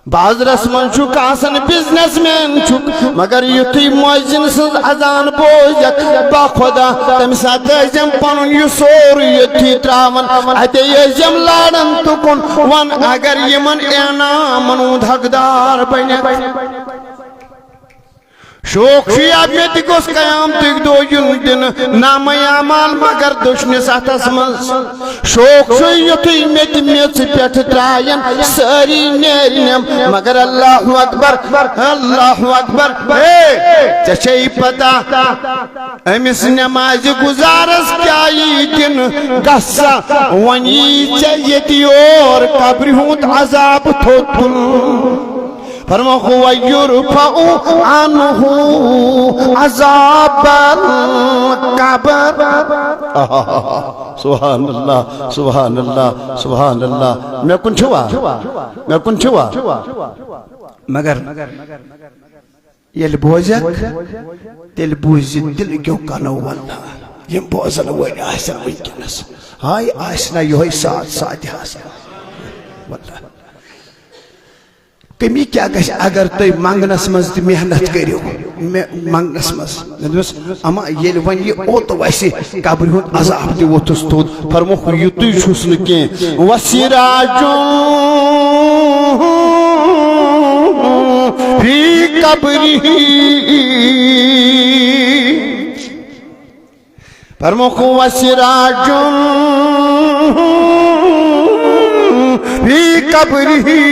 بازرس منٛز چھُکھ آسان، بزنس مین چھُکھ، مگر یُتھُے مؤذن سٕنٛز اذان بوزکھ، باخدا تَمہِ ساتہٕ ٲسۍ یِم پنُن یہِ سورُے ییٚتھی ترٛاوان۔ اَتے ٲسۍ یِم لاران تُکُن، وَن اگر یِمن انعامن ہُنٛد حقدار بنکھ۔ شوق چھُ یا مےٚ تہِ گوٚژھ قیامتٕکۍ دۄہ یُن دِنہٕ نامہ اعمال مگر دٔچھنِس اَتھس منٛز۔ شوق چھُ یُتھُے مےٚ تہِ میٚژِ پٮ۪ٹھ ترٛاین سٲری نیرنٮ۪م۔ مگر اللہ اکبر، اللہ اکبر۔ ہے، ژےٚ چھے پتہ أمِس نمازِ گُزارس کیٛاہ یی دِنہٕ؟ گژھ سا، وۄنۍ یی ژےٚ ییٚتہِ یور قبرِ ہُنٛد عذاب تھوٚد تُلنہٕ۔ فرمووُکھ، وَيُرْفَعُ عَنْهُ عَذَابَ الْقَبْرِ۔ سبحان اللہ، سبحان اللہ، سبحان اللہ۔ مےٚ کُن چھُوا؟ مےٚ کُن چھُوا؟ مگر ییٚلہِ بوزکھ، تیٚلہِ بوٗزِ دِلہٕ کیو کنو۔ واللہ، یِم بوزن وٲلۍ آسن وٕنکیٚنس، ہاے آسہِ نہ یِہوٚے ساتھ ساتہِ حظ۔ واللہ۔ کمی کیٛاہ گژھِ اگر تُہۍ منٛگنس منٛز تہِ محنت کٔرِو؟ مےٚ منٛگنس منٛز۔ مےٚ دوٚپمَس، اما ییٚلہِ وۄنۍ یہِ اوٚت وَسہِ، قبرِ ہُنٛد عذاب تہِ ووٚتھُس توٚت، فرمووُکھ، یِتُے چھُس نہٕ کینٛہہ۔ وَسِراجٌ فِي قَبْرِهِ۔ فرمووُکھ، وَسِراجٌ فِي قَبْرِهِ۔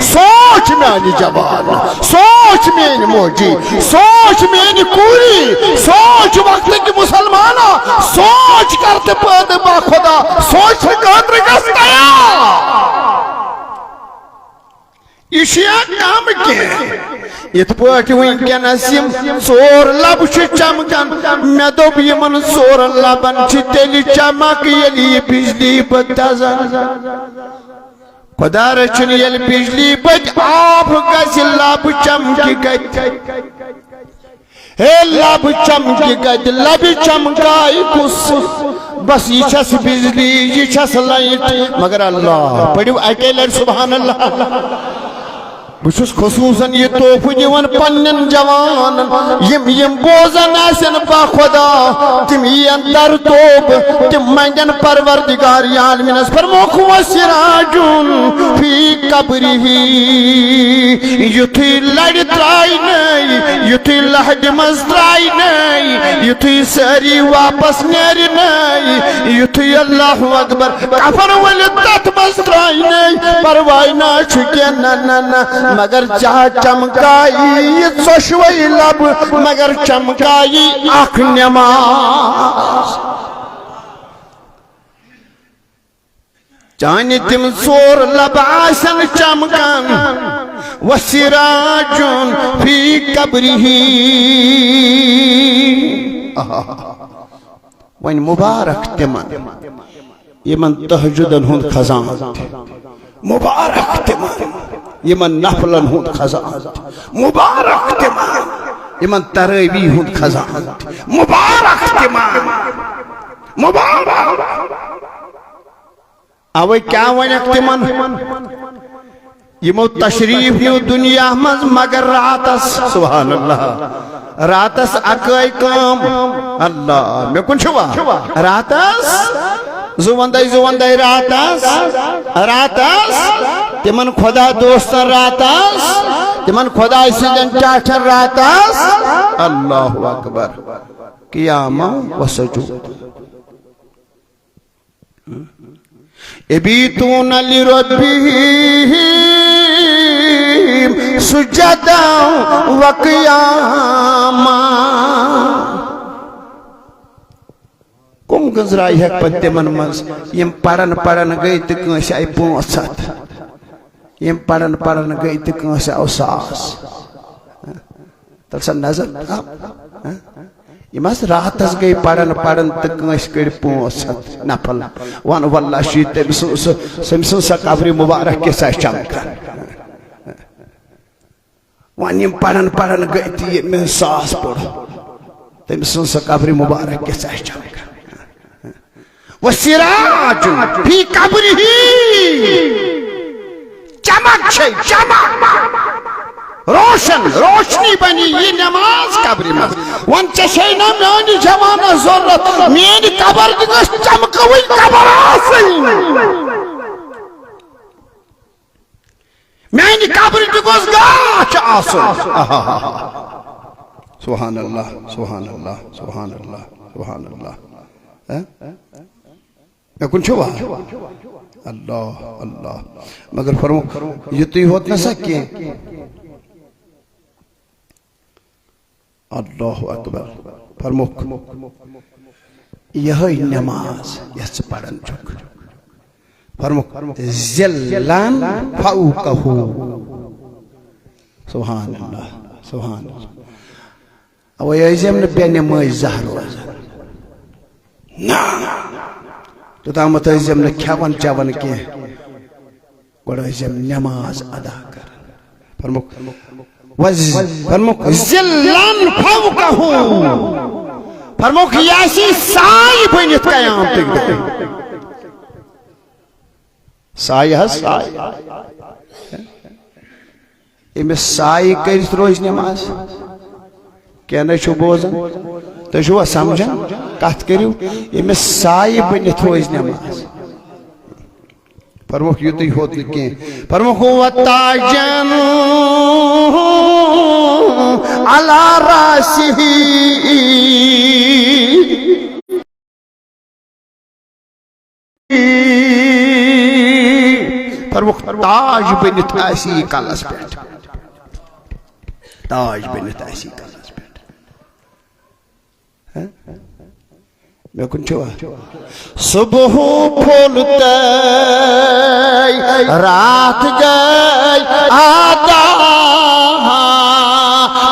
سونچ میانہِ جوان، سونچ میٲنۍ موجی، سونچ میٲنۍ کوٗری، سونچ وقتٕکۍ مُسلمانا، سونچ کر تہٕ پٲدٕ باخدا، سونچنہٕ خٲطرٕ گژھ تیار۔ یہِ چھُ یا کم کینٛہہ؟ یِتھ پٲٹھۍ وٕنکیٚنس یِم ژور لبہٕ چھِ چمکان، مےٚ دوٚپ یِمن ژورن لبن چھِ تیٚلہِ چمک ییٚلہِ یہِ بجلی بہٕ دزن۔ خدا رچھن ییٚلہِ بجلی بتہِ آب گژھِ، لب چمکہِ گتہِ۔ ہے لب چمکہِ گتہِ، لبہِ چمکاے کُس؟ بس یہِ چھس بجلی، یہِ چھس لایٹ۔ مگر اللہ، پٔرِو اکے لٹہِ سبحان اللہ۔ بہٕ چھُس خصوصاً یہِ تحفہٕ دِوان پننٮ۪ن جوانن، یِم، یِم بوزان آسن با خدا، تِم یِین در توبہٕ، تِم منگن پروردگار عالمینس، فرموکھ وسراج فی قبرہ، یُتھُے لرِ ترٛاینَے، یُتھُے لہدِ منٛز ترٛاینَے، یُتھُے سٲری واپس نیرنَے، یُتھُے اللہ اکبر کفن ؤلِتھ تتھ منٛز ترٛاینَے، پرواے نہ چھُ کینٛہہ، نہ، نہ، نہ، مگر چاہ چمکایی یہِ ژۄشوَے لبہٕ، مگر چمکایی اکھ نماز۔ چانہِ تِم ژور لبہٕ آسن چمکان، وسراج فی قبرہ۔ وۄنۍ مبارک تِمن، یِمن تہجدن ہُنٛد خزانہٕ تہِ، مبارک تِمن، یِمن نفلن ہُنٛد خزانہٕ تہِ، مبارک تِمن، یِمن ترٲوی ہُنٛد خزانہٕ تہِ، مبارک تِمن، مبارک۔ اوے کیا ونکھ تمن، یمو تشریف نیو دنیا منز مگر راتس، سبحان اللہ، راتس اکٲے کٲم۔ اللہ، مےٚ کُن چھُوا؟ راتس، زُوندے زُوندے راتس، راتس، تمن خدا دوستن راتس، تمن خدای سٕنٛدٮ۪ن ٹاٹھن راتس۔ اللہ اکبر۔ قیامہ و سجود۔ یبیتون لربهم سجدا و قیاما۔ کم گنزراے ہیکھ پتہٕ تِمن منٛز، یِم پرن پرن گٔے تہٕ کٲنٛسہِ آیہِ پانٛژھ ہتھ، یِم پرن پرن گٔے تہٕ کٲنٛسہِ آو ساس۔ تَل سا نظر۔ ہاں؟ یِم حظ راتس گٔے پران پران تہٕ کٲنٛسہِ کٔڑۍ پانٛژھ ہتھ نفل۔ وَن واللہ چھُ یہِ تٔمۍ سٕنٛز سۄ، تٔمۍ سٕنٛز سۄ قبرِ مبارک کِژھ آسہِ چمکان۔ وَن یِم پران پران گٔے تہٕ ییٚمۍ ساس پوٚر، تٔمۍ سٕنٛز سۄ قبرِ مبارک کِژھ آسہِ چمکان۔ وسراج فی قبرہ، چمک چھے، چمک، روشن، روشنی بنی یہ نماز قبرِ منٛز۔ وۄنۍ ژےٚ چھے نہ میانہِ جوانہ ضرورت، میٲنۍ قبر تہِ گٔژھ چمکوٕنۍ قبر آسٕنۍ۔ میانہِ قبرِ تہِ گوٚژھ گاش آسُن۔ سبحان اللہ، سبحان اللہ، سبحان اللہ، سبحان اللہ۔ ہہ؟ مےٚ کُن چھُوا؟ اللہ، اللہ۔ مگر فرموو، یُتُے ہوت نہ سا کینٛہہ۔ اللہ اکبر۔ فرموکھ، یہے نماز یس ژٕ پران چھکھ۔ فرموکھ، ذلًا فوقہ۔ سبحان اللہ، سبحان اللہ۔ اوے ٲسۍ زٮ۪م نہٕ بے نمٲزۍ زہر روزان۔ نہ، توٚتامَتھ ٲسۍ زٮ۪م نہٕ کھٮ۪وان چٮ۪وان کینٛہہ۔ گۄڈٕ ٲسۍ یِم نماز ادا کران۔ فرموکھ، وز-، فرموکھ، ذلًا فوقہ۔ فرموکھ، یہِ آسی سایہِ بٔنِتھ قیامتٕکۍ دۄہ۔ سایہِ حظ، سایہِ۔ ییٚمِس سایہِ کٔرِتھ روزِ نماز۔ کینٛہہ نہ چھُو بوزان، تُہۍ چھُوا سمجھان؟ کتھ کٔرِو، ییٚمِس سایہِ بٔنِتھ روزِ نماز۔ فرموکھ یُتُے ہوت نہٕ کینٛہہ، فرموکھ وتاجن علی راسہ۔ فرموکھ تاج بٔنِتھ آسی کلس پٮ۪ٹھ۔ تاج بٔنِتھ آسی کلس پٮ۪ٹھ۔ ہہ؟ مےٚ کُن چھُوا؟ صبح پھوٚل تہٕ راتھ گٔے ادا،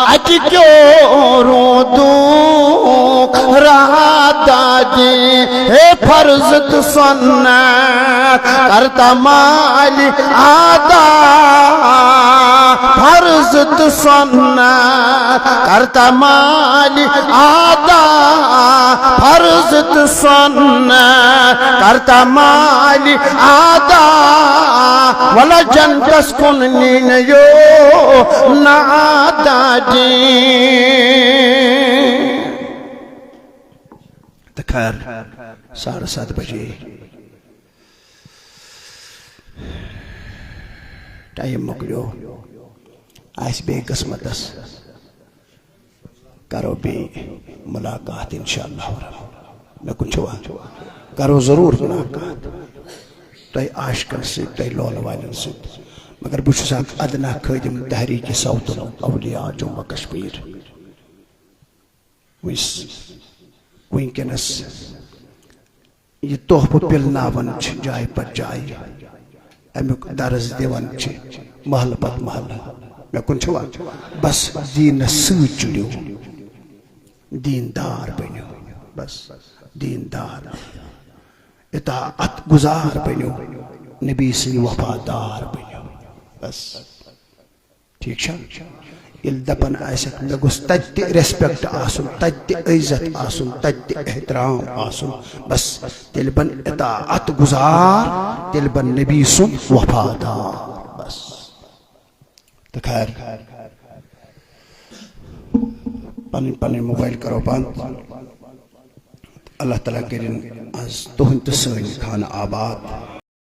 اَتہِ کیٛو روٗدُکھ راتس دیں، ہے فرض تو سنت کرتا مالی آدا، فرض تو سنت کرتا مالی آدا، فرض تو سنت کرتا مالی آدا، ولا جنتس کن نین یو نادا دیں۔ تہٕ خیر، ساڑٕ ستھ بجے ٹایم مۄکلیو، آسہِ بیٚیہِ قٕسمتس، کرو بیٚیہِ مُلاقات انشاءاللہ۔ مےٚ کُن چھُوا؟ کرو ضروٗر مُلاقات، تۄہہِ عاشقن سۭتۍ، تۄہہِ لولہٕ والٮ۪ن سۭتۍ۔ مگر بہٕ چھُس اکھ ادنا خٲدِم تحریک صوت الاولیاء جموں کشمیر۔ وٕنس-، وٕنکیٚنس یہِ تحفہٕ پِلناوان چھِ جایہِ پتہٕ جایہِ، اَمیُک درس دِوان چھِ محلہٕ پتہٕ محلہٕ۔ مےٚ کُن چھُوا؟ بس دیٖنس سۭتۍ جُڑِو، دیٖندار بٔنِو، بس دیٖندار، اطاعت گُزار بٔنِو، نبی سٕنٛدۍ وفادار بٔنِو، بس۔ ٹھیک چھا؟ ییٚلہِ دپان آسٮ۪کھ، مےٚ گوٚژھ تتہِ تہِ ریسپیکٹ آسُن، تتہِ تہِ عزت آسُن، تتہِ تہِ احترام آسُن، بس تیٚلہِ بن اطاعت گُزار، تیٚلہِ بن نبی سُنٛد وفادار۔ بس۔ تہٕ خیر، پنٕنۍ پنٕنۍ موبایل کرو بند۔ اللہ تعالیٰ کٔرِن از تُہنٛد تہٕ سٲنۍ خانہٕ آباد۔